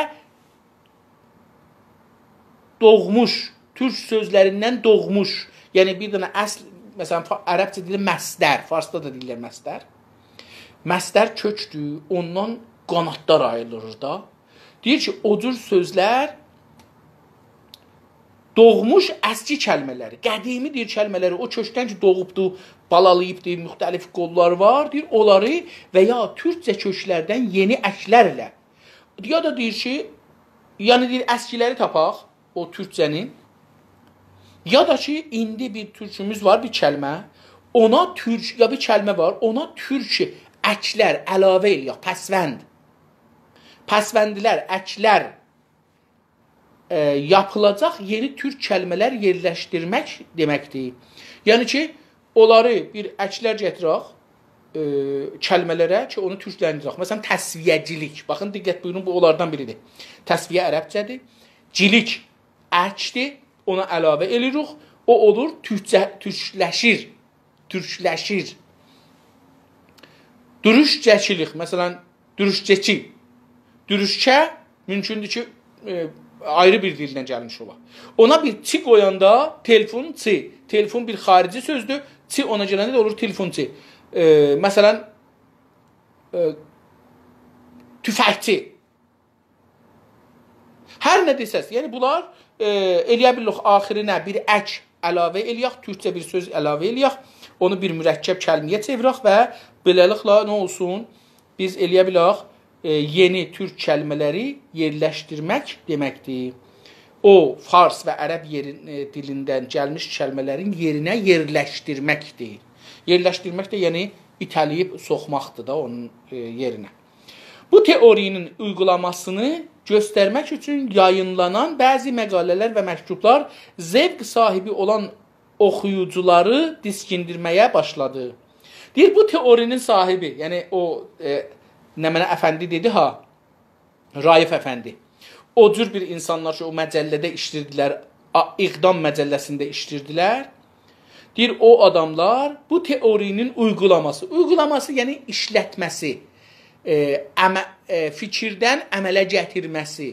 دوغموش، تورک سؤزلریندن دوغموش. یعنی بیر دنه اصل، مثلا، فا-، عربجه دئییرلر مصدر، فارسدا دا دئییرلر مصدر. مصدر کؤکدور، اوندان قانادلار آیریلیر دا. دئییر کی، او جور سؤزلر دوغموش اسکی کلمه‌لری، قدیمی دئییر کلمه‌لری، او کؤکدن کی دوغوبدو، بالالاییبدی، مختلف قوللار وار، دئییر، اونلاری و یا تورکجه کؤکلردن یئنی اکلرله. یا دا دئییر کی، یعنی دئییر، اسکیلری تاپاق، او تورکجه‌نین. یا دا کی، ایندی بیر تورکوموز وار، بیر کلمه. اونا تورک، یا بیر کلمه وار، اونا تورک اکلر علاوه ائله‌یک، پسوند. پسوندلر، اکلر، ائ، یاپیلاجاق یئنی تورک کلمه‌لر یئرلشدیرمک دئمکدیر. یعنی کی، اونلاری بیر اکلر گتیرک، ائ، کلمه‌لره کی، اونو تورکلندیرک. مثلا، تسویه‌جیلیک. باخین، دقت بویورون، بو اونلاردان بیریدیر. تسویه عربجه‌دیر. جیلیک اکدیر، اونا علاوه ائله‌ییریک. او اولور تورکجه، تورکلشیر. تورکلشیر. دورشکه‌چیلیک، مثلا، دورشکه‌چی. دورشکه مومکوندور کی، ائ، آیری بیر دیلدن گلمیش اولا. اونا بیر چی قویاندا تلفونچی، تلفون بیر خارجی سؤزدور، چی اونا گلنده ده اولور تلفونچی. ائ، مثلا، ائ، توفکچی. هر نه دئسز، یعنی بونلار، ائ، ائلیه بیلیریک آخیرینه بیر اک علاوه ائلیک، تورکجه بیر سؤز علاوه ائلیک، اونو بیر مرکب کلمه‌یه چئویرک و بئله‌لیکله نه اولسون؟ بیز ائلیه بیلک، ائ، یئنی تورک کلمه‌لری یئرلشدیرمک دئمکدیر. او، فارس و عرب یئرین، ائ، دیلیندن گلمیش کلمه‌لرین یئرینه یئرلشدیرمکدیر. یئرلشدیرمک ده، یعنی، ایته‌له‌ییب سوخماقدیر دا اونون، ائ، یئرینه. بو تئوری‌نین اویغولاماسینی گؤسترمک اوچون یایینلانان بعضی مقاله‌لر و مکتوبلار ذوق صاحیبی اولان اوخویوجولاری دیسکیندیرمه‌یه باشلادی. دئییر، بو تئوری‌نین صاحیبی، یعنی او، ائ، نمنه افندی دئدی ها، رایف افندی. او جور بیر اینسانلار کی، او مجله‌ده ایشله‌ییردیلر، آ-، اقدام مجله‌سینده ایشله‌ییردیلر. دئییر، او آداملار بو تئوری‌نین اویغولاماسی، اویغولاماسی، یعنی ایشلتمه‌سی، ائ، عمه-، ائ، فیکیردن عمله گتیرمه‌سی،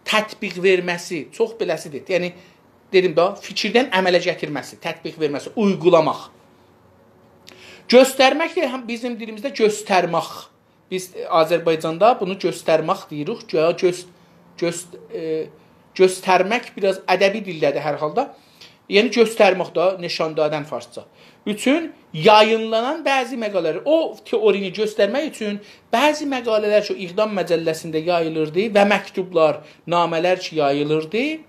تطبیق وئرمه‌سی، چوخ بئله‌سیدیر. یعنی، دئدیم ده، فیکیردن عمله گتیرمه‌سی، تطبیق وئرمه‌سی، اویغولاماق. گؤسترمک ده هم بیزیم دیلیمیزده گؤسترمک. بیز، ائ، آذربایجاندا بونو گؤسترمک دئییریک. گؤ-، گؤس-، گؤس-، ائ، گؤسترمک بیر آز ادبی دیلده‌دیر هر حالدا. یعنی گؤسترمک ده، نشان دادن فارسجا. اوچون یایینلانان بعضی مقاله‌لر، او تئورینی گؤسترمک اوچون بعضی مقاله‌لر کی، اقدام مجله‌سینده یاییلیردی و مکتوبلار، نامه‌لر کی، یاییلیردی،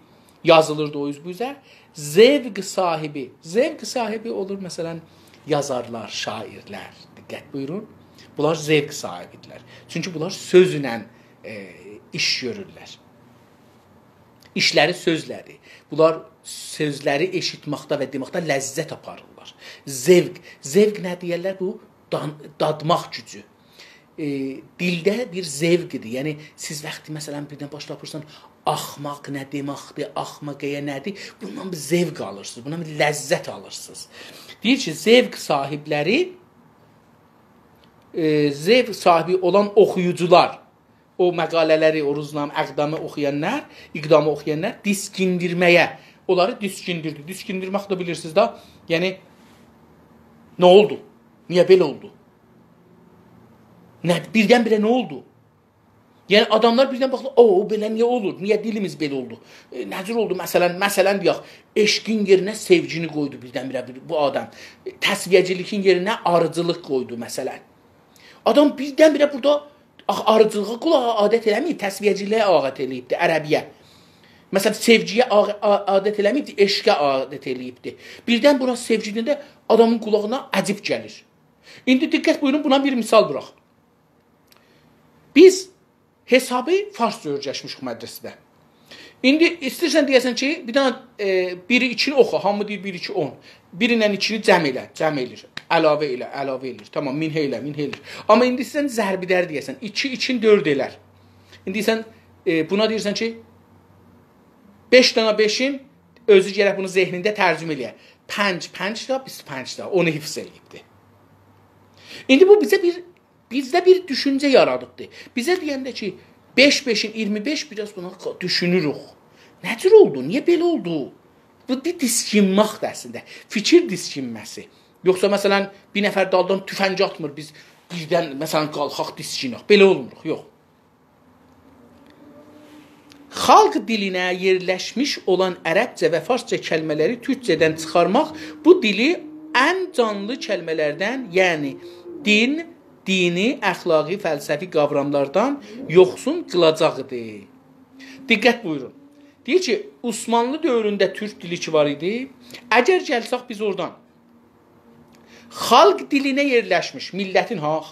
یازیلیردی او اوز بو اوزه. ذوق صاحبی، ذوق صاحبی اولور، مثلا، یازارلار، شاعرلر. دقت بویورون. بونلار ذوق صاحبی‌دیرلر. چونکی بونلار سؤزله، ائ، ایش گؤرورلر. ایشلری سؤزله‌دیر. بونلار سؤزلری ائشیتمکده و دئمکده لذت آپاریرلار. ذوق، ذوق نه دئیرلر؟ بو دان-، دادماق گوجو. ائ، دیلده بیر ذوقدیر. یعنی، سیز وقتی، مثلا، بیردن باشلاییرسان، «احمق نه دئمکدیر، احمقیه نه‌دیر؟» بوندان بیر ذوق آلیرسینیز، بوندان بیر لذت آلیرسینیز. دئییر کی، ذوق صاحیبلری، ائ، ذوق صاحیبی اولان اوخویوجولار، او مقاله‌لری، او روزنامه، اقدامی اوخویانلار، اقدامی اوخویانلار دیسکیندیرمه‌یه، اونلاری دیسکیندیردی. دیسکیندیرمک ده بیلیرسینیز ده، یعنی، نه اولدو؟ نییه بئله اولدو؟ نه، بیردن-بیره نه اولدو؟ یعنی، آداملار بیردن باخدی، «او، او بئله نییه اولور؟ نییه دیلیمیز بئله اولدو؟» ائ، نه جور اولدو؟ مثلا، مثلا، دئیک، عشقین یئرینه سئوگینی قویدو بیردن-بیره بو، بو آدام. ائ، تصفیه‌چیلیگین یئرینه آریجیلیق قویدو، مثلا. آدام بیردن-بیره بورادا، آخی، آریجیلیغا قولاق عادت ائله‌مه‌ییب، تصفیه‌چیلیگه عادت ائله‌ییبدی، عربی‌یه. مثلا، سئوگی‌یه عا-، عا-، عادت ائله‌مه‌ییبدی، عشقه عادت ائله‌ییبدی. بیردن بونا سئوگی دئینده آدامین قولاغینا عجیب گلیر. ایندی دقت بویورون، بونا بیر مثال ووراق. بیز حسابی فارسجا اؤیرشمیشیک مدرسه‌ده. ایندی ایسته‌ییرسن دئیه‌سن کی، بیر دنه، ائ، بیری ایکینی اوخو، هامی دئییر بیر، ایکی، اون. بیر ایله ایکینی جمع ائله، جمع ائله‌ییر. علاوه ائله، علاوه ائله‌ییر. تامام، منها ائله، منها ائله‌ییر. آمما ایندی ایسته‌ییرسن ضرب‌در دئیه‌سن، ایکی ایکینی دؤرد ائلر. ایندی سن، ائ، بونا دئییرسن کی، بئش دنه بئشین اؤزو گرک بونو ذهنینده ترجمه ائله‌یه. پنج، پنج تا، بیست و پنج تا، اونو حفظ ائله‌ییبدی. ایندی بو بیزه بیر بیزده بیر دوشونجه یارادیبدی. بیزه دئینده کی، بئش بئشین اییرمی بئش، بیر آز بونا دوشونوروک. نه جور اولدو؟ نییه بئله اولدو؟ بو بیر دیسکینماقدیر اصلینده. فیکیر دیسکینمه‌سی. یوخسا، مثلا، بیر نفر دالدان تفنگ آتمیر، بیز بیردن، مثلا، قالخاق دیسکینک. بئله اولموروق، یوخ. خالق دیلینه یئرلشمیش اولان عربجه و فارسجا کلمه‌لری تورکجه‌دن چیخارماق بو دیلی ان جانلی کلمه‌لردن، یعنی دین، دینی، اخلاقی، فلسفی قاوراملاردان یوخسون قیلاجاقدی. دقت بویورون. دئییر کی، عثمانلی دؤورونده تورک دیلی کی وار ایدی، اگر گلسک بیز اورادان خالق دیلینه یئرلشمیش، میللتین، ها،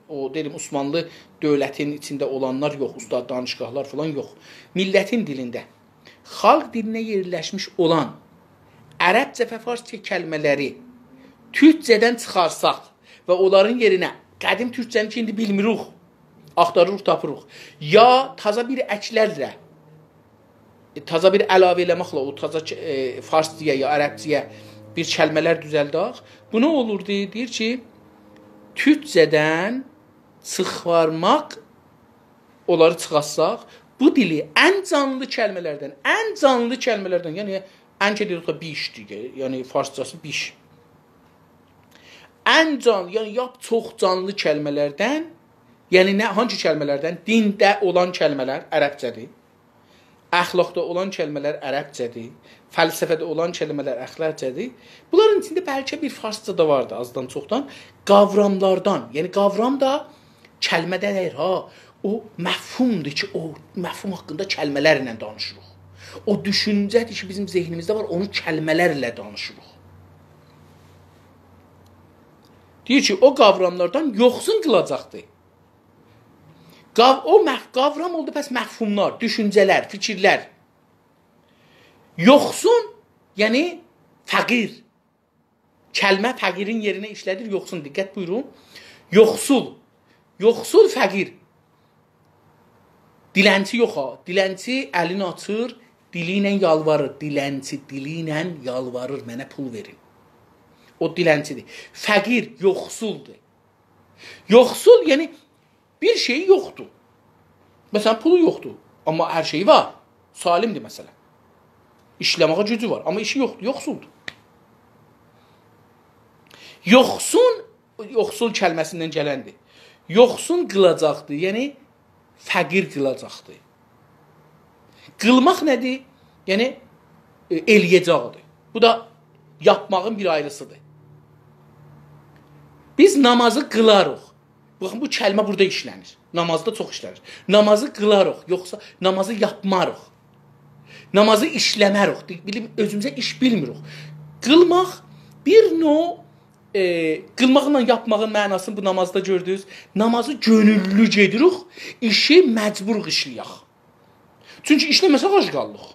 او، دئدیم، عثمانلی دؤولتین ایچینده اولانلار یوخ، اوستاد دانشگاهلار فلان یوخ. میللتین دیلینده خالق دیلینه یئرلشمیش اولان عربجه و فارسجا کلمه‌لری تورکجه‌دن چیخارساق و اونلارین یئرینه قدیم تورکجه‌نی کی ایندی بیلمیریک، آختاریریق، تاپیریق، یا تازا بیر اکلرله، ائ، تازا بیر علاوه ائله‌مکله او تازا ک-، ائ، فارسجایا یا عربجه‌یه بیر کلمه‌لر دوزلدک. بو نه اولور؟ دئییر، دئییر کی، تورکجه‌دن چیخارماق، اونلاری چیخارساق، بو دیلی ان جانلی کلمه‌لردن، ان جانلی کلمه‌لردن، یعنی ان کی دئدیک بیش دئییر، یعنی فارسجاسی بیش. ان جان، یعنی لاپ چوخ جانلی کلمه‌لردن، یعنی نه، هانسی کلمه‌لردن؟ دینده اولان کلمه‌لر عربجه‌دیر. اخلاقدا اولان کلمه‌لر عربجه‌دیر. فلسفه‌ده اولان کلمه‌لر عربجه‌دیر. بونلارین ایچینده بلکه بیر فارسجا دا واردی، آزدان چوخدان. قاوراملاردان، یعنی قاورام دا کلمه دئییل، ها. او مفهومدور کی، او مفهوم حاقیندا کلمه‌لرله دانیشیریق. او دوشونجه‌دیر کی، بیزیم ذهنیمیزده وار، اونو کلمه‌لرله دانیشیریق. دئییر کی، او قاوراملاردان یوخسون قیلاجاقدی. قاو-، او مف-، قاورام اولدو، پس مفهوملار، دوشونجه‌لر، فیکیرلر. یوخسون، یعنی فقیر. کلمه فقیرین یئرینه ایشله‌دیر، یوخسون. دقت بویورون. یوخسول. یوخسول، فقیر. دیلنچی یوخ ها. دیلنچی الینی آچیر، دیلی ایله یالواریر. دیلنچی دیلی ایله یالواریر، «منه پول وئرین.» او دیلنچیدیر. فقیر یوخسولدور. یوخسول، یعنی بیر شئی یوخدور. مثلا، پولو یوخدور، آمما هر شئیی وار. سالمدیر، مثلا. ایشله‌مه‌یه گوجو وار، آمما ایشی یوخدور، یوخسولدور. یوخسون، یوخسول کلمه‌سیندن گلندیر. یوخسون قیلاجاقدیر، یعنی فقیر قیلاجاقدیر. قیلماق نه‌دیر؟ یعنی، ائ، ائله‌یه‌جاقدیر. بو دا یاپماغین بیر آیریسیدیر. بیز نامازی قیلاریق. باخین، بو کلمه بورادا ایشله‌نیر. نامازدا چوخ ایشله‌نیر. نامازی قیلاریق، یوخسا نامازی یاپماریق. نامازی ایشله‌مه‌ریک. بیلیم، اؤزوموزه ایش بیلمیریک. قیلماق بیر نوع، ائ، قیلماقلا یاپماغین معناسینی بو نامازدا گؤردونوز. نامازی گؤنوللو گئدیریک، ایشی مجبور ایشله‌یک. چونکی ایشله‌مه‌سک آج قالیریق.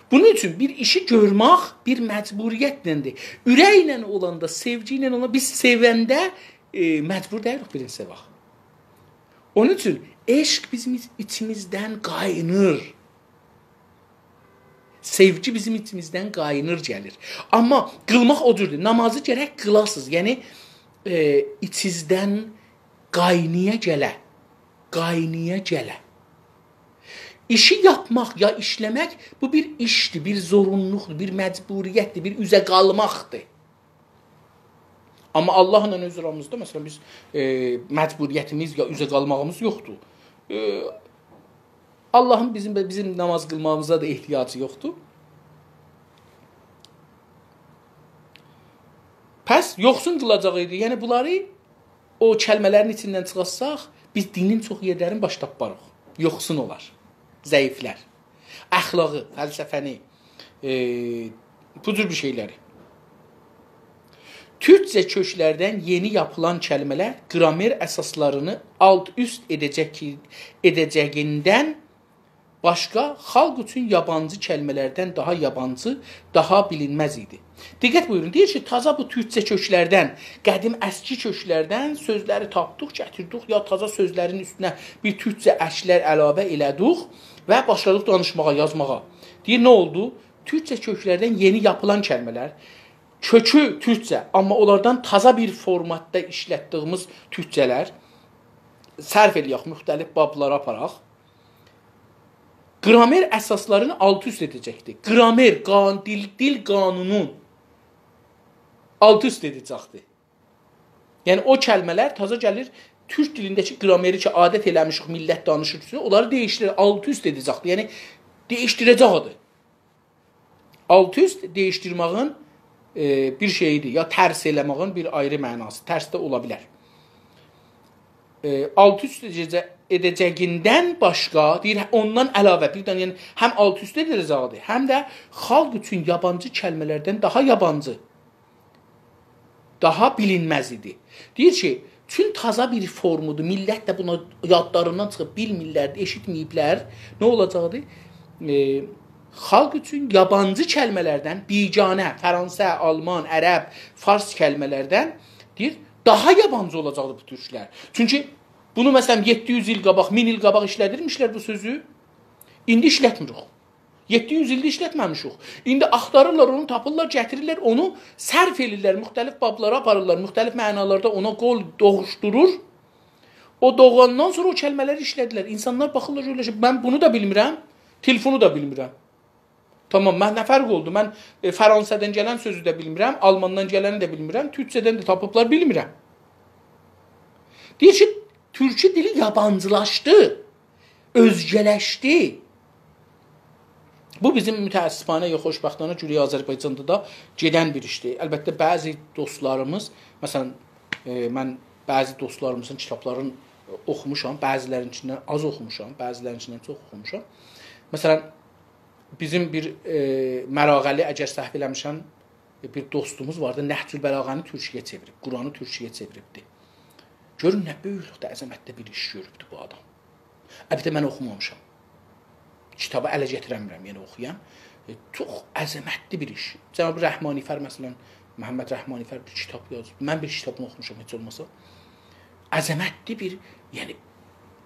بونون اوچون بیر ایشی گؤرمک بیر مجبوریتلندیر. اورکله اولاندا، سئوگی ایله اولاندا، بیز سئونده، ائ، مجبور دئییلیک بیرینی سئوک. اونون اوچون عشق بیزیم ایچ-، ایچیمیزدن قاینیر. سئوگی بیزیم ایچیمیزدن قاینیر گلیر. آمما قیلماق او جوردور. نامازی گرک قیلاسینیز. یعنی، ائ، ایچیزدن قاینایا گله. قاینایا گله. ایشی یاپماق یا ایشله‌مک، بو بیر ایشدیر، بیر زورونلولوقدور، بیر مجبوریتدیر، بیر اوزه قالماقدیر. آمما آللاهلا اؤز آرامیزدا، مثلا، بیز، ائ، مجبوریتیمیز یا اوزه قالماغیمیز یوخدور. ائ، آللاهین بیزیم، بیزیم ناماز قیلماغیمیزا دا احتیاجی یوخدور. پس یوخسون قیلاجاق ایدی. یعنی بونلاری او کلمه‌لرین ایچیندن چیخارتساق، بیز دینین چوخ یئرلرینی باش تاپماریق. یوخسون اولار، ضعیفلر. اخلاقی، فلسفه‌نی، ائ، بو جور بیر شئیلری. تورکجه کؤکلردن یئنی یاپیلان کلمه‌لر گرامر اساسلارینی آلت-اوست ائده‌جک، ائده‌جگیندن باشقا خالق اوچون یابانجی کلمه‌لردن داها یابانجی، داها بیلینمز ایدی. دقت بویورون، دئییر کی، تازا بو تورکجه کؤکلردن، قدیم اسکی کؤکلردن سؤزلری تاپدیق، گتیردیک، یا تازا سؤزلرین اوستونه بیر تورکجه اسکیلر علاوه ائله‌دیک و باشلادیق دانیشماغا، یازماغا. دئییر، نه اولدو؟ تورکجه کؤکلردن یئنی یاپیلان کلمه‌لر، کؤکو تورکجه، آمما اونلاردان تازا بیر فورماتدا ایشلتدیگیمیز تورکجه‌لر، صرف ائله‌یک، مختلف بابلارا آپاراق. گرامر اساسلارینی آلت-اوست ائده‌جکدیر. گرامر، قان-، دیل، دیل قانونون آلت-اوست ائده‌جکدیر. یعنی، او کلمه‌لر تازا گلیر، تورک دیلینده‌کی گرامری کی، عادت ائله‌میشیک، میللت دانیشیر، اونلاری دییشدیریر، آلت-اوست ائده‌جکدیر. یعنی، دییشدیره‌جکدیر. آلت-اوست دییشدیرمه‌یین، ائ، بیر شئییدیر، یا ترس ائله‌مه‌یین بیر آیری معناسی، ترس ده اولا بیلر. ائ، آلت-اوست ائده‌جه-، ائده‌جگیندن باشقا، دئییر، اوندان علاوه، بیر دنه، یعنی، هم آلت-اوست ائده‌جکدیر، هم ده خالق اوچون یابانجی کلمه‌لردن داها یابانجی، داها بیلینمز ایدی. دئییر کی، چون تازا بیر فورمودور، میللت ده بونا یادلاریندان چیخیب بیلمیرلر، ائشیتمه‌ییبلر، نه اولاجاقدی؟ ائ، خالق اوچون یابانجی کلمه‌لردن، بیگانه، فرانسه، آلمان، عرب، فارس کلمه‌لردن، دئییر، داها یابانجی اولاجاقدی بو تورکلر. چونکی بونو، مثلا، یئددی یوز ایل قاباق، مین ایل قاباق ایشلدیرمیشلر بو سؤزو. ایندی ایشلتمیریک. یئددی یوز ایلدیر ایشلتمه‌میشیک. ایندی آختاریرلار اونو، تاپیرلار، گتیریرلر اونو، صرف ائدیرلر، مختلف بابلارا آپاریرلار، مختلف معنالاردا اونا قول دوغوشدورور. او دوغاندان سونرا او کلمه‌لری ایشلدیلر. اینسانلار باخیرلار، گؤرورلر کی، من بونو دا بیلمیرم، تلفونو دا بیلمیرم. تامام، من نه فرق اولدو؟ من، ائ، فرانسه‌دن گلن سؤزو ده بیلمیرم، آلماندان گلنی ده بیلمیرم، تورکجه‌دن ده تاپیبلار، بیلمیرم. دئییر کی، تورکی دیلی یابانجیلاشدی، اؤزگه‌لشدی. بو بیزیم متأسفانه، یا خوشبختانه گونئی آذربایجاندا دا گئدن بیر ایشدیر. البته، بعضی دوستلاریمیز، مثلا، ائ، من بعضی دوستلاریمیزین کیتابلارینی اوخوموشام، بعضی‌لرینین ایچیندن آز اوخوموشام، بعضی‌لرینین ایچیندن چوخ اوخوموشام. مثلا، بیزیم بیر، ائ، مراغه‌لی، اگر سهو ائله‌میرم، ائ، بیر دوستوموز واردی، نهج‌البلاغه‌نی تورکی‌یه چئویریب، قرآنی تورکی‌یه چئویریبدی. گؤرون، نه بؤیوکلوکده، عظمتده بیر ایش گؤروبدو بو آدام. البته، من اوخومامیشام. کیتابی اله گتیره‌میرم، یعنی اوخویام. ائ، چوخ عظمتلی بیر ایش. جناب رحمانی‌فر، مثلا، محمد رحمانی‌فر بیر کیتاب یازیب. من بیر کیتابینی اوخوموشام، هئچ اولماسا. عظمتلی بیر، یعنی،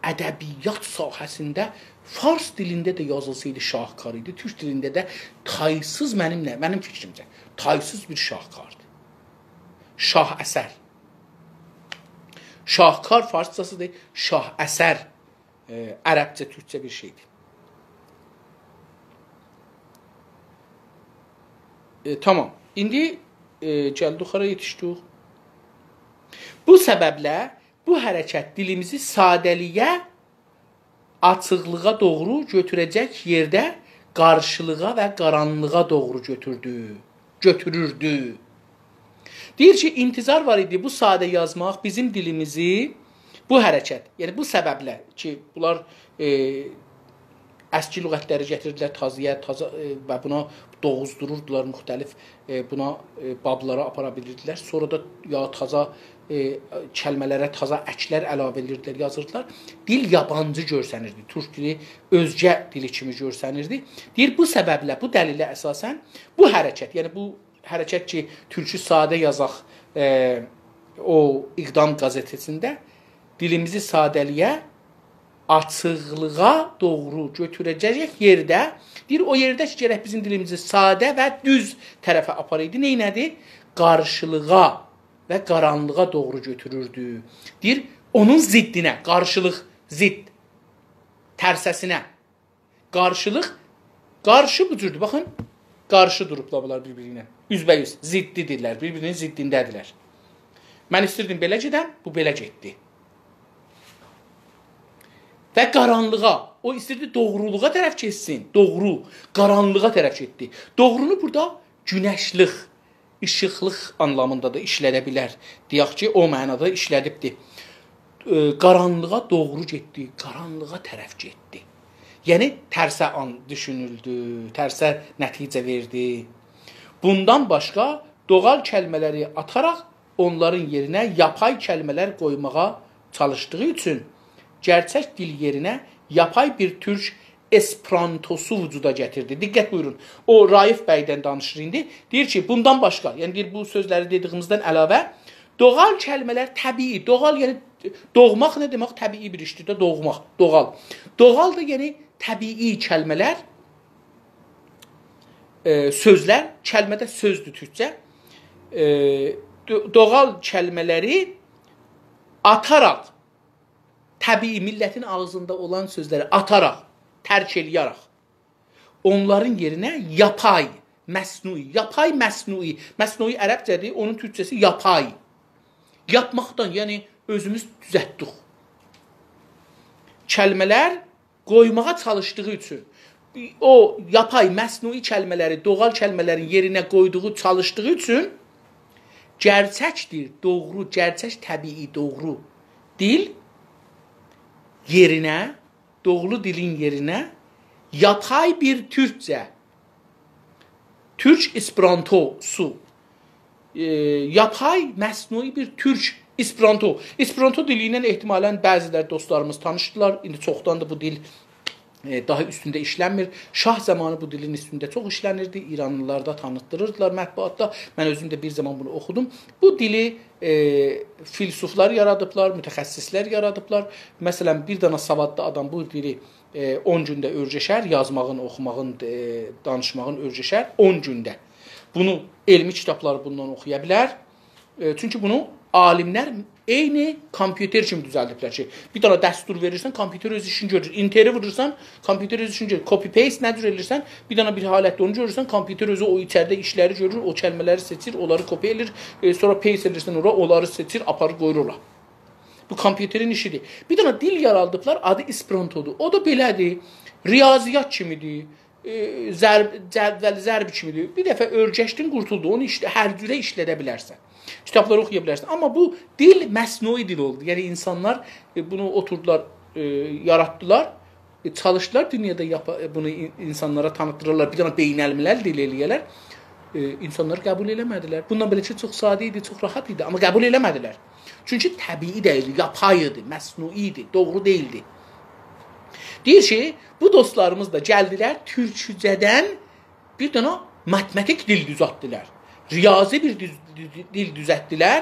ادبیات ساحه‌سینده فارس دیلینده ده یازیلسایدی شاهکار ایدی، تورک دیلینده ده تایسیز، منیم نه، منیم فیکریمجه، تایسیز بیر شاهکاردیر. شاه‌اثر. شاهکار فارسجاسیدیر، شاه‌اثر، ائ، عربجه، تورکجه بیر شئیدیر. ائ، تامام. ایندی، ائ، گلدیک هارا یئتیشدیک؟ بو سببله بو حرکت دیلیمیزی ساده‌لییه، آچیقلیغا دوغرو گؤتوره‌جک یئرده قارشیلیغا و قارانلیغا دوغرو گؤتوردو. گؤتوروردو. دئییر کی، انتظار وار ایدی بو ساده یازماق بیزیم دیلیمیزی، بو حرکت، یعنی بو سببله کی، بونلار، ائ، اسکی لغتلری گتیریردیلر تازایا، تازا، ائ، و بونا دوغوزدوروردولار مختلف، ائ، بونا، ائ، بابلارا آپارا بیلیردیلر. سونرا دا یا تازا، ائ، کلمه‌لره تازا اکلر علاوه ائدیردیلر، یازیردیلار. دیل یابانجی گؤرسنیردی، تورک دیلی اؤزگه دیلی کیمی گؤرسنیردی. دئییر، بو سببله، بو دلیله اساساً بو حرکت، یعنی بو حرکت کی، تورکو ساده یازاق، ائ، او اقدام قزئته‌سینده دیلیمیزی ساده‌لییه، آچیقلیغا دوغرو گؤتوره‌جک یئرده، دئییر، او یئرده کی، گرک بیزیم دیلیمیزی ساده و دوز طرفه آپارایدی، نئینه‌دی؟ قارشیلیغا و قارانلیغا دوغرو گؤتوروردو. دئییر، اونون ضدینه، قارشیلیق، ضد، ترسه‌سینه. قارشیلیق، قارشی بو جوردور. باخین، قارشی دوروبلار بونلار بیر-بیری ایله. اوزبه‌اوز، ضدی‌دیرلر، بیر-بیری‌نین ضدینده‌دیرلر. من ایستیردیم بئله گئدم، بو بئله گئتدی. و قارانلیغا، او ایستیردی دوغرولوغا طرف گئتسین، دوغرو، قارانلیغا طرف گئتدی. دوغرونو بورادا گونشلیق، ایشیقلیق آنلامیندا دا ایشلده بیلر. دئیک کی، او معنادا ایشلدیبدی. ائ، قارانلیغا دوغرو گئتدی، قارانلیغا طرف گئتدی. یعنی، ترسه آن دوشونولدو، ترسه نتیجه وئردی. بوندان باشقا، دوغال کلمه‌لری آتاراق اونلارین یئرینه یاپای کلمه‌لر قویماغا چالیشدیغی اوچون گئرچک دیل یئرینه یاپای بیر تورک اسپرانتوسو وجودا گتیردی. دقت بویورون. او رائف بی‌دن دانیشیر ایندی. دئییر کی، بوندان باشقا، یعنی دئییر، بو سؤزلری دئدیییمیزدن علاوه، دوغال کلمه‌لر طبیعی، دوغال، یعنی دوغماق نه دئمک؟ طبیعی بیر ایشدیر ده، دوغماق، دوغال. دوغال دا، یعنی طبیعی کلمه‌لر، ائ، سؤزلر، کلمه ده سؤزدور تورکجه. ائ، دو-، دوغال کلمه‌لری آتاراق، طبیعی میللتین آغزیندا اولان سؤزلری آتاراق، ترک ائله‌یه‌رک، اونلارین یئرینه یاپای، مصنوعی، یاپای، مصنوعی. مصنوعی عربجه‌دیر، اونون تورکجه‌سی یاپای. یاپماقدان، یعنی اؤزوموز دوزلتدیک. کلمه‌لر قویماغا چالیشدیغی اوچون، او یاپای، مصنوعی کلمه‌لری دوغال کلمه‌لرین یئرینه قویدوغو، چالیشدیغی اوچون گئرچک دیل، دوغرو، گئرچک طبیعی، دوغرو دیل یئرینه، دوغرو دیلین یئرینه یاپای بیر تورکجه، تورک اسپرانتوسو، ائ، یاپای، مصنوعی بیر تورک اسپرانتو. اسپرانتو دیلی ایله احتمالاً بعضی‌لر دوستلاریمیز تانیشدیلار. ایندی چوخداندیر بو دیل، ائ، داها اوستونده ایشلنمیر. شاه زامانی بو دیلین اوستونده چوخ ایشلنیردی. ایرانلیلار دا تانیتدیریردیلار مطبوعاتدا. من اؤزوم ده بیر زامان بونو اوخودوم. بو دیلی، ائ، فیلسوفلار یارادیبلار، متخصصلر یارادیبلار. مثلاً، بیر دنه سوادلی آدام بو دیلی ائ، اون گونده اؤیرشر، یازماغین، اوخوماغین، ائ، دانیشماغین اؤیرشر اون گونده. بونو علمی کیتابلاری بوندان اوخویا بیلر. ائ، چونکی بونو عالیملر عینی کامپیوتر کیمی دوزلدیبلر کی، بیر دنه دستور وئریرسن، کامپیوتر اؤز ایشینی گؤرور. اینتری وورورسان، کامپیوتر اؤز ایشینی گؤرور. کپی پیست نه جور ائدیرسن، بیر دنه بیر حالتده اونو گؤرورسن، کامپیوتر اؤزو او ایچریده ایشلری گؤرور، او کلمه‌لری سئچیر، اونلاری کپی ائلیر، ائ، سونرا پیست ائدیرسن اورا، اونلاری سئچیر، آپاریر قویور اورا. بو کامپیوترین ایشیدیر. بیر دنه دیل یارادیبلار، آدی اسپرانتودور. او دا بئله‌دیر. ریاضیات کیمیدیر. ائ، ضرب، جدول ضرب کیمیدیر. بیر دفعه اؤیرشدین، قورتولدو. اونو ایشله-، هر جوره ایشلده بیلرسن. کیتابلاری اوخویا بیلرسن. آمما بو دیل مصنوعی دیل اولدو. یعنی اینسانلار، ائ، بونو اوتوردولار، ائ، یاراتدیلار. ائ، چالیشدیلار دونیادا یاپا-، ائ، بونو این-، اینسانلارا تانیتدیرالار، بیر دنه بین‌الملل دیل ائله‌یه‌لر. ائ، اینسانلار قبول ائله‌مه‌دیلر. بوندان بئله کی، چوخ ساده ایدی، چوخ راحت ایدی، آمما قبول ائله‌مه‌دیلر. چونکی طبیعی دئییلدی، یاپای ایدی، مصنوعی ایدی، دوغرو دئییلدی. دئییر کی، بو دوستلاریمیز دا گلدیلر، تورکجه‌دن بیر دنه ماتماتیک دیل دوزلتدیلر. ریاضی بیر دوز-، دیل دوزلتدیلر،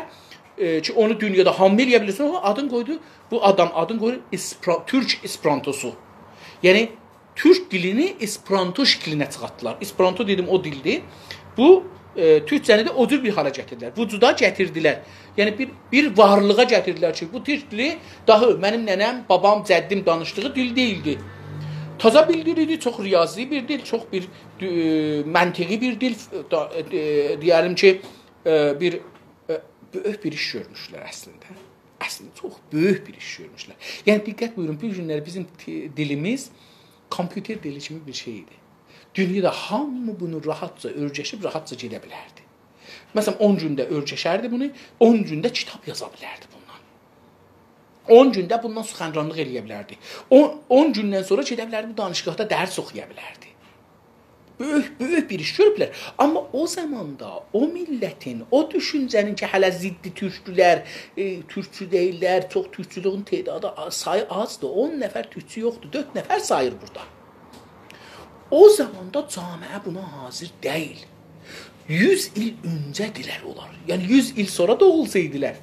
ائ، کی، اونو دونیادا هامی ائله‌یه بیلسین. او آدین قویدو، بو آدام آدین قویور اسپرا-، تورک اسپرانتوسو. یعنی، تورک دیلینی اسپرانتو شکلینه چیخارتدیلار. اسپرانتو دئدیم، او دیلدیر. بو، ائ، تورکجه‌نی ده او جور بیر حالا گتیردیلر. وجودا گتیردیلر. یعنی، بیر، بیر وارلیغا گتیردیلر کی، بو تورک دیلی داهی منیم ننه‌م، بابام، جدّیم دانیشدیغی دیل دئییلدی. تازا بیر دیل ایدی، چوخ ریاضی بیر دیل، چوخ بیر، ائ، منطقی بیر دیل، دا-، ائ، دئیه‌رم کی، ائ، بیر، ائ، بؤیوک بیر ایش گؤرموشلر اصلینده. اصلینده چوخ بؤیوک بیر ایش گؤرموشلر. یعنی، دقت بویورون، بو گونلری بیزیم تی-، دیلیمیز کامپیوتر دیلی کیمی بیر شئی ایدی. دونیادا هامی بونو راحتجا اؤرگشیب، راحتجا گئده بیلردی. مثلا، اون گونده اؤرگشردی بونو، اون گونده کیتاب یازا بیلردی بوندان. اون گونده بوندان سخنرانلیق ائله‌یه بیلردی. اون، اون گوندن سونرا گئده بیلردی، بو دانشگاهدا درس اوخویا بیلردی. بؤیوک، بؤیوک بیر ایش گؤروبلر. آمما او زاماندا او میللتین، او دوشونجه‌نین کی، هله ضد تورکدولر، ائ، تورکچو دئییللر، چوخ تورکچولویون تعدادی آز، سایی آزدیر، اون نفر تورکچو یوخدور، دؤرد نفر ساییر بورادا. او زاماندا جامعه بونا حاضر دئییل. یوز ایل اؤنجه‌دیلر اونلار. یعنی، یوز ایل سونرا دوغولسایدیلار.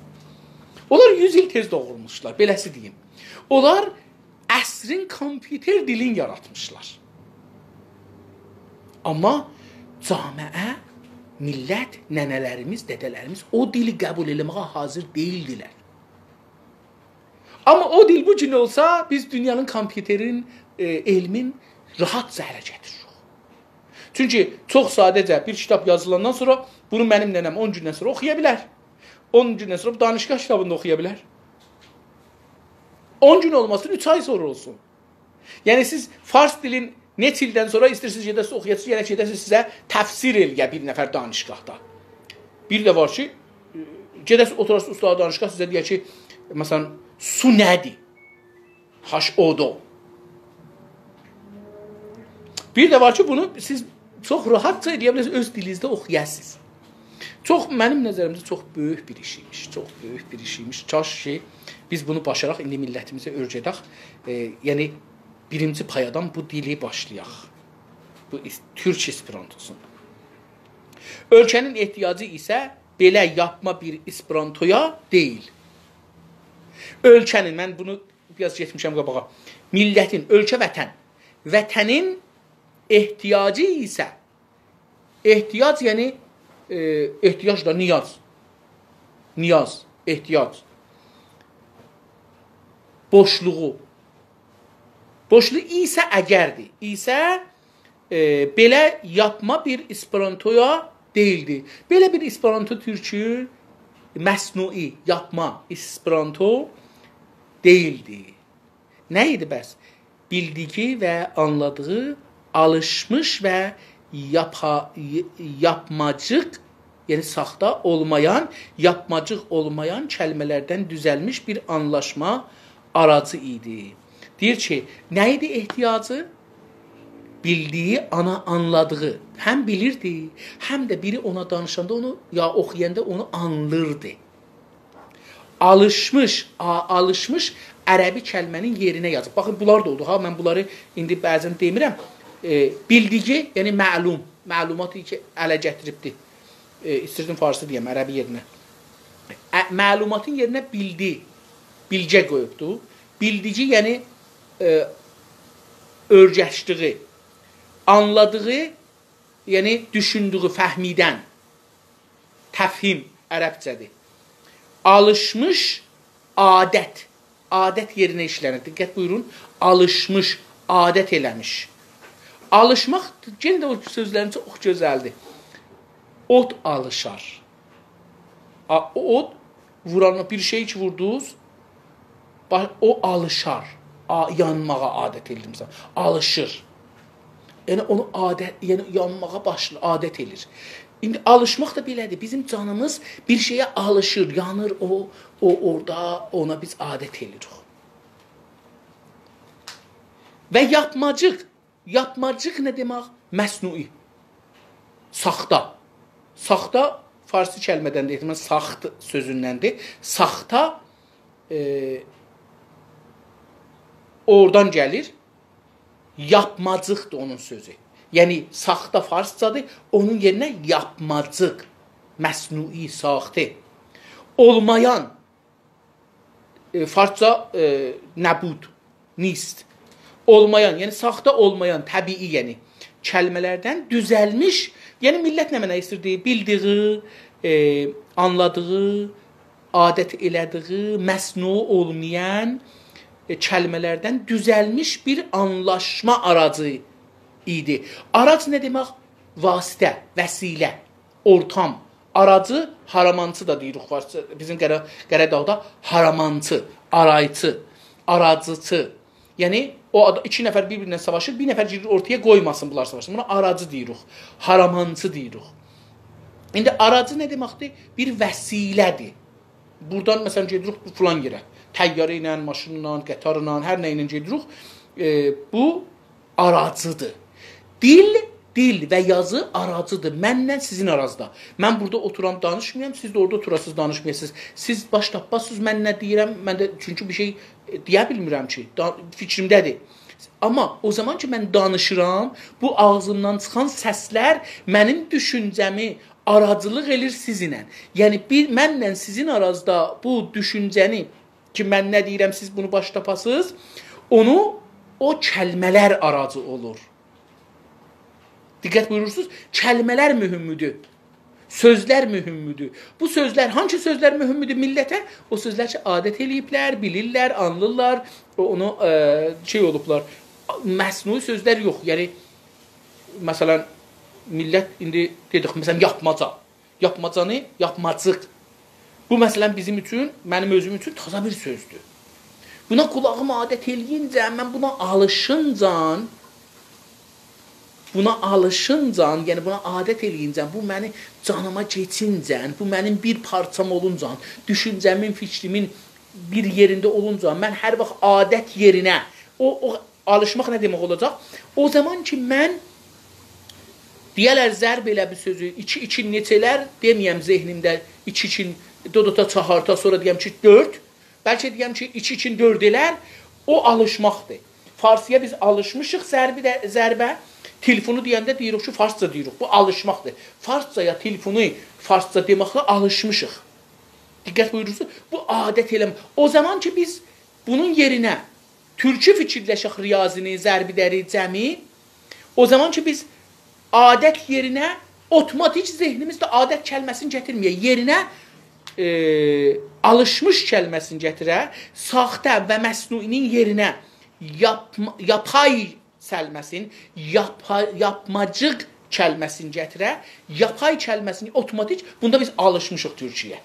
اونلار یوز ایل تئز دوغولموشلار، بئله‌سی دئییم. اونلار عصرین کامپیوتر دیلین یاراتمیشلار. آمما جامعه، میللت، ننه‌لریمیز، دده‌لریمیز او دیلی قبول ائله‌مه‌یه حاضر دئییلدیلر. آمما او دیل بو گون اولسا، بیز دونیانین کامپیوترین، ائ، علمین راحتجا اله گتیریریک. چونکی چوخ ساده‌جه بیر کیتاب یازیلاندان سونرا بونو منیم ننه‌م اون گوندن سونرا اوخویا بیلر. اون گوندن سونرا بو دانشگاه کیتابیندا اوخویا بیلر. اون گون اولماسین، اوچ آی سونرا اولسون. یعنی سیز فارس دیلین نئچه ایلدن سونرا ایسته‌ییرسینیز گئده‌سینیز اوخویاسینیز، یئنه گئده‌سینیز سیزه تفسیر ائله‌یه بیر نفر دانشگاهدا. بیر ده وار کی، ائ، گئده‌سینیز اوتوراسینیز اوستاد دانشگاه سیزه دئیه کی، مثلا، سو نه‌دیر؟ هاش او دو. بیر ده وار کی، بونو سیز چوخ راحتجا ائله‌یه بیلرسینیز، اؤز دیلینیزده اوخویاسینیز. چوخ، منیم نظریمده چوخ بؤیوک بیر ایش ایمیش، چوخ بؤیوک بیر ایش ایمیش. کاش کی، بیز بونو باشاراق ایندی میللتیمیزه اؤیره‌دک. ائ، یعنی، بیرینجی پایادان بو دیلی باشلایاق. بو ایس-، تورک اسپرانتوسونو. اؤلکه‌نین احتیاجی ایسه بئله یاپما بیر اسپرانتویا دئییل. اؤلکه‌نین، من بونو بیر آز گئتمیشم قاباغا. میللتین، اؤلکه، وطن. وطنین احتیاجی ایسه، احتیاج، یعنی، ائ، احتیاج دا، نیاز. نیاز، احتیاج. بوشلوغو. بوشلوغو ایسه اگردیر. ایسه، ائ، بئله یاپما بیر اسپرانتویا دئییلدی. بئله بیر اسپرانتو تورکو، مصنوعی، یاپما اسپرانتو دئییلدی. نه ایدی بس؟ بیلدیگی و آنلادیغی، آلیشمیش و یاپا-، ی-، یاپماجیق، یعنی ساختا اولمایان، یاپماجیق اولمایان کلمه‌لردن دوزلمیش بیر آنلاشما آراجی ایدی. دئییر کی، نه ایدی احتیاجی؟ بیلدیگی، آنا-، آنلادیغی. هم بیلیردی، هم ده بیری اونا دانیشاندا اونو، یا اوخویاندا اونو آنلیردی. آلیشمیش، آ-، آلیشمیش عربی کلمه‌نین یئرینه یازیب. باخین، بونلار دا اولدو ها، من بونلاری ایندی بعضا دئمیرم. ائ، بیلدیگی، یعنی معلوم، معلوماتی کی، اله گتیریبدی. ائ، ایستیردیم فارسی دئیم، عربی یئرینه. ا، معلوماتین یئرینه بیلدی، بیلگه قویوبدو. بیلدیگی، یعنی، ائ، اؤرگشدیگی، آنلادیغی، یعنی دوشوندوگو، فهمیدن. تفهیم عربجه‌دیر. آلیشمیش، عادت. عادت یئرینه ایشله‌نیر. دقت بویورون. آلیشمیش، عادت ائله‌میش. آلیشماق، یئنه ده او سؤزلرین چوخ گؤزلدیر. اوت آلیشار. آ، او اوت ووران بیر شئی کی ووردونوز، با-، او آلیشار. آ، یانماغا عادت ائله‌ییر، مثلا. آلیشیر. یعنی اونو عادت، یعنی یانماغا باشلاییر، عادت ائله‌ییر. ایندی آلیشماق دا بئله‌دیر. بیزیم جانیمیز بیر شئیه آلیشیر، یانیر او، او اورادا، اونا بیز عادت ائله‌ییریک. و یاپماجیق. یاپماجیق نه دئمک؟ مصنوعی. ساختا. ساختا فارسی کلمه‌دندیر، احتمال ساخت سؤزوندندیر. ساختا، ائ، اورادان گلیر. یاپماجیقدیر اونون سؤزو. یعنی، ساختا فارسجادیر، اونون یئرینه یاپماجیق، مصنوعی، ساخته. اولمایان، ائ، فارسجا، ائ، نبود، نیست. اولمایان، یعنی ساختا اولمایان، طبیعی، یعنی کلمه‌لردن دوزلمیش، یعنی میللت نمنه ایستیردی؟ بیلدیگی، ائ، آنلادیغی، عادت ائله‌دیگی، مصنوعی اولمایان، ائ، کلمه‌لردن دوزلمیش بیر آنلاشما آراجی ایدی. آراج نه دئمک؟ واسطه، وسیله. اورتام. آراجی، هارامانچی دا دئییریک فارسجا. بیزیم قره-، قره‌داغدا هارامانچی، آرایچی، آراجیچی. یعنی، او آد-، ایکی نفر بیر-بیرینن ساواشیر، بیر نفر گیریر اورتایا، قویماسین بونلار ساواشسین. بونا آراجی دئییریک، هارمانچی دئییریک. ایندی آراجی نه دئمکدیر؟ بیر وسیله‌دیر. بورادان، مثلا، گئدیریک فلان یئره. طیاره ایله، ماشینلا، قطارلا، هر نه ایله گئدیریک. ائ، بو آراجیدیر. دیل، دیل و یازی آراجیدیر. منله سیزین آرازدا. من بورادا اوتورام، دانیشمایام، سیز ده اورادا اوتوراسینیز، دانیشمایاسینیز. سیز باش تاپمازسینیز، من نه دئییرم، من ده چونکی بیر شئی، ائ، دئیه بیلمیرم کی، دا-، فیکریمده‌دیر. آمما او زامان کی، من دانیشیرام، بو آغزیمدان چیخان سسلر منیم دوشونجه‌می آراجیلیق ائله‌ییر سیزینله. یعنی، بیر، منله سیزین آرازدا بو دوشونجه‌نی کی، من نه دئییرم، سیز بونو باش تاپاسینیز، اونو او کلمه‌لر آراجی اولور. دقت بویورورسونوز، کلمه‌لر مهمدور. سؤزلر مهمدور. بو سؤزلر، هانسی سؤزلر مهمدور میللته؟ او سؤزلر کی، عادت ائله‌ییبلر، بیلیرلر، آنلیرلار، او، اونو، ائ، شئی اولوبلار. مصنوعی سؤزلر یوخ. یعنی، مثلا، میللت ایندی دئدیک، مثلا، یاپماجا. یاپماجانی، یاپماجیق. بو، مثلا، بیزیم اوچون، منیم اؤزوم اوچون تازا بیر سؤزدور. بونا قولاغیم عادت ائله‌یینجه، من بونا آلیشینجان، بونا آلیشینجان، یعنی بونا عادت ائله‌یینجن، بو منی جانیما کئچینجن، بو منیم بیر پارچام اولونجان، دوشونجه‌مین، فیکریمین بیر یئرینده اولونجان، من هر واخت عادت یئرینه، او، او آلیشماق نه دئمک اولاجاق؟ او زامان کی، من دئیه‌لر، ضرب ائله بیر سؤزو، ایکی، ایکی نئچه‌لر، دئمه‌یم ذهنیمده ایکی، ایکی، دو، دو تا، چهار تا، سونرا دئیم کی، دؤرد، بلکه دئیم کی، ایکی، ایکی، دؤرد ائلر، او آلیشماقدیر. فارسی‌یا بیز آلیشمیشیق ضربی ده، ضربه، تلفونو دئینده دئییریک کی، فارسجا دئییریک، بو آلیشماقدیر. فارسجایا تلفونو فارسجا دئمکله آلیشمیشیق. دقت بویورورسونوز، بو عادت ائله‌مه. او زامان کی، بیز بونون یئرینه تورکی فیکیرلشک، ریاضی‌نی، ضرب‌دری، جمعی، او زامان کی، بیز عادت یئرینه اوتوماتیک ذهنیمیزده عادت کلمه‌سینی گتیرمه‌یک. یئرینه، ائ، آلیشمیش کلمه‌سینی گتیره، ساخته و مصنوعی‌نین یئرینه یاپما-، یاپای کلمه‌سین، یاپا-، یاپماجیق کلمه‌سینی گتیره، یاپای کلمه‌سینی اوتوماتیک، بوندا بیز آلیشمیشیق تورکی‌یه.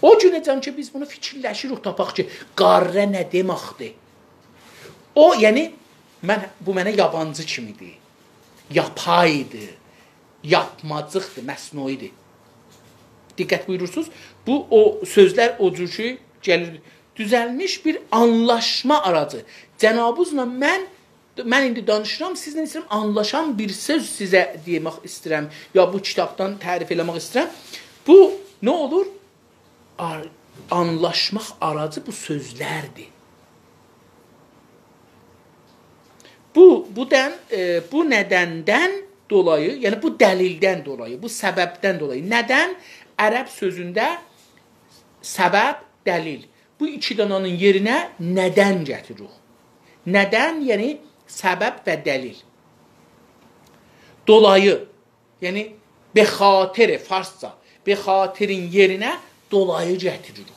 او گونه‌جن کی، بیز بونو فیکیرلشیریک، تاپاق کی، قاره نه دئمکدیر؟ او، یعنی، من، بو منه یابانجی کیمی‌دیر. یاپایدیر. یاپماجیقدیر، مصنوعی‌دیر. دقت بویورورسونوز، بو او سؤزلر او جور کی، گلیر، دوزلمیش بیر آنلاشما آراجی. جنابینیزلا من، من ایندی دانیشیرام، سیزله ایسته‌ییرم آنلاشام، بیر سؤز سیزه دئمک ایسته‌ییرم، یا بو کیتابدان تعریف ائله‌مک ایسته‌ییرم. بو نه اولور؟ آر-، آنلاشماق آراجی بو سؤزلردیر. بو، بودن، ائ، بو ندندن دولایی، یعنی بو دلیلدن دولایی، بو سببدن دولایی. ندن عرب سؤزونده سبب، دلیل. بو ایکی دانانین یئرینه ندن گتیریریک. ندن، یعنی سبب و دلیل. دولایی، یعنی به خاطر، فارسجا، به خاطرین یئرینه دولایی گتیریریک.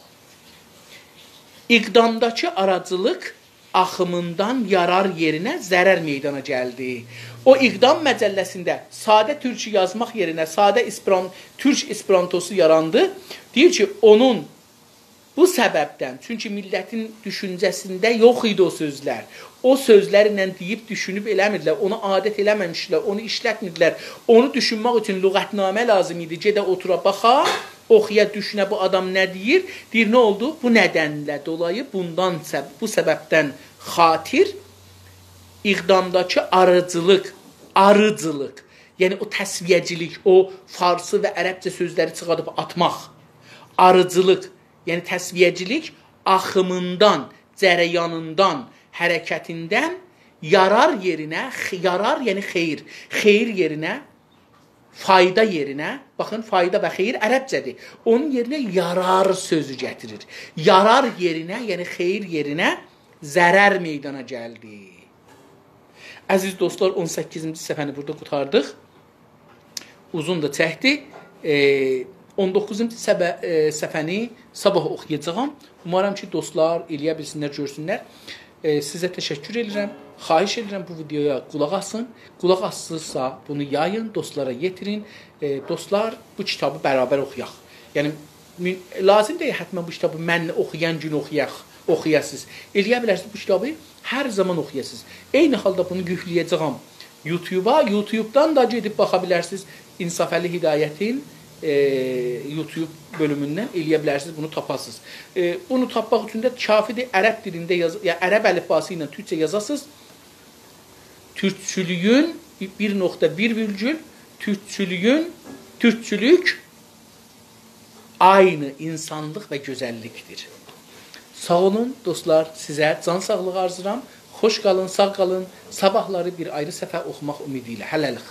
اقدامداکی آراجیلیق آخیمیندان یارار یئرینه ضرر میدانا گلدی. او اقدام مجله‌سینده ساده تورکو یازماق یئرینه ساده اسپران-، تورک اسپرانتوسو یاراندی. دئییر کی، اونون بو سببدن، چونکی میللتین دوشونجه‌سینده یوخ ایدی او سؤزلر. او سؤزلرله دئییب دوشونوب ائله‌میردیلر، اونو عادت ائله‌مه‌میشدیلر، اونو ایشلتمیردیلر. اونو دوشونمک اوچون لغت‌نامه لازیم ایدی، گئده اوتورا باخا، اوخویا، دوشونه بو آدام نه دئییر. دئییر، نه اولدو؟ بو ندنله دولایی بوندان سب-، بو سببدن خاطر اقدامداکی آریجیلیق، آریجیلیق، یعنی او تسویه‌چیلیک، او فارسی و عربجه سؤزلری چیخادیب آتماق، آریجیلیق، یعنی تسویه‌چیلیک آخیمیندان، جریانیندان، حرکتیندن یارار یئرینه، خ-، یارار، یعنی خیر، خیر یئرینه، فایدا یئرینه، باخین، فایدا و خیر عربجه‌دیر. اونون یئرینه یارار سؤزو گتیریر. یارار یئرینه، یعنی خیر یئرینه ضرر میدانا گلدی. عزیز دوستلار، اون سککیزینجی صفحه‌نی بورادا قوتاردیق. اوزون دا چکدی. ائ، اون دوققوزونجو صفحه-، ائ، صفحه‌نی صاباح اوخویاجاغام. اومارام کی، دوستلار ائلیه بیلسینلر، گؤرسونلر. ائ، سیزه تشکر ائدیرم. خواهش ائدیرم، بو ویدئویا قولاق آسین. قولاق آسیرسا، بونو یایین، دوستلارا یئتیرین. ائ، دوستلار، بو کیتابی برابر اوخویاق. یعنی، مین-، لازیم دئییل حتماً بو کیتابی من اوخویان گون اوخویاق، اوخویاسینیز. ائلیه بیلرسینیز بو کیتابی هر زامان اوخویاسینیز. عینی حالدا بونو یوکله‌یه‌جه‌یم یوتیوبا. یوتیوبدان دا گئدیب باخا بیلرسینیز انصافعلی هدایتین، ائ، یوتیوب بؤلوموندن ائلیه بیلرسینیز بونو تاپاسینیز. ائ، بونو تاپماق اوچون ده کافی‌دیر عرب دیلینده یاز-، یا عرب الیفباسی ایله تورکجه یازاسینیز. تورکچولویون، بیر نقطه، بیر ویرگول، تورکچولویون، تورکچولوک عینی اینسانلیق و گؤزللیکدیر. ساغ اولون دوستلار، سیزه جان ساغلیغی آرزولاییرام. خوش قالین، ساغ قالین. صاباحلاری بیر آیری صفحه اوخوماق امیدی ایله. هله‌لیک.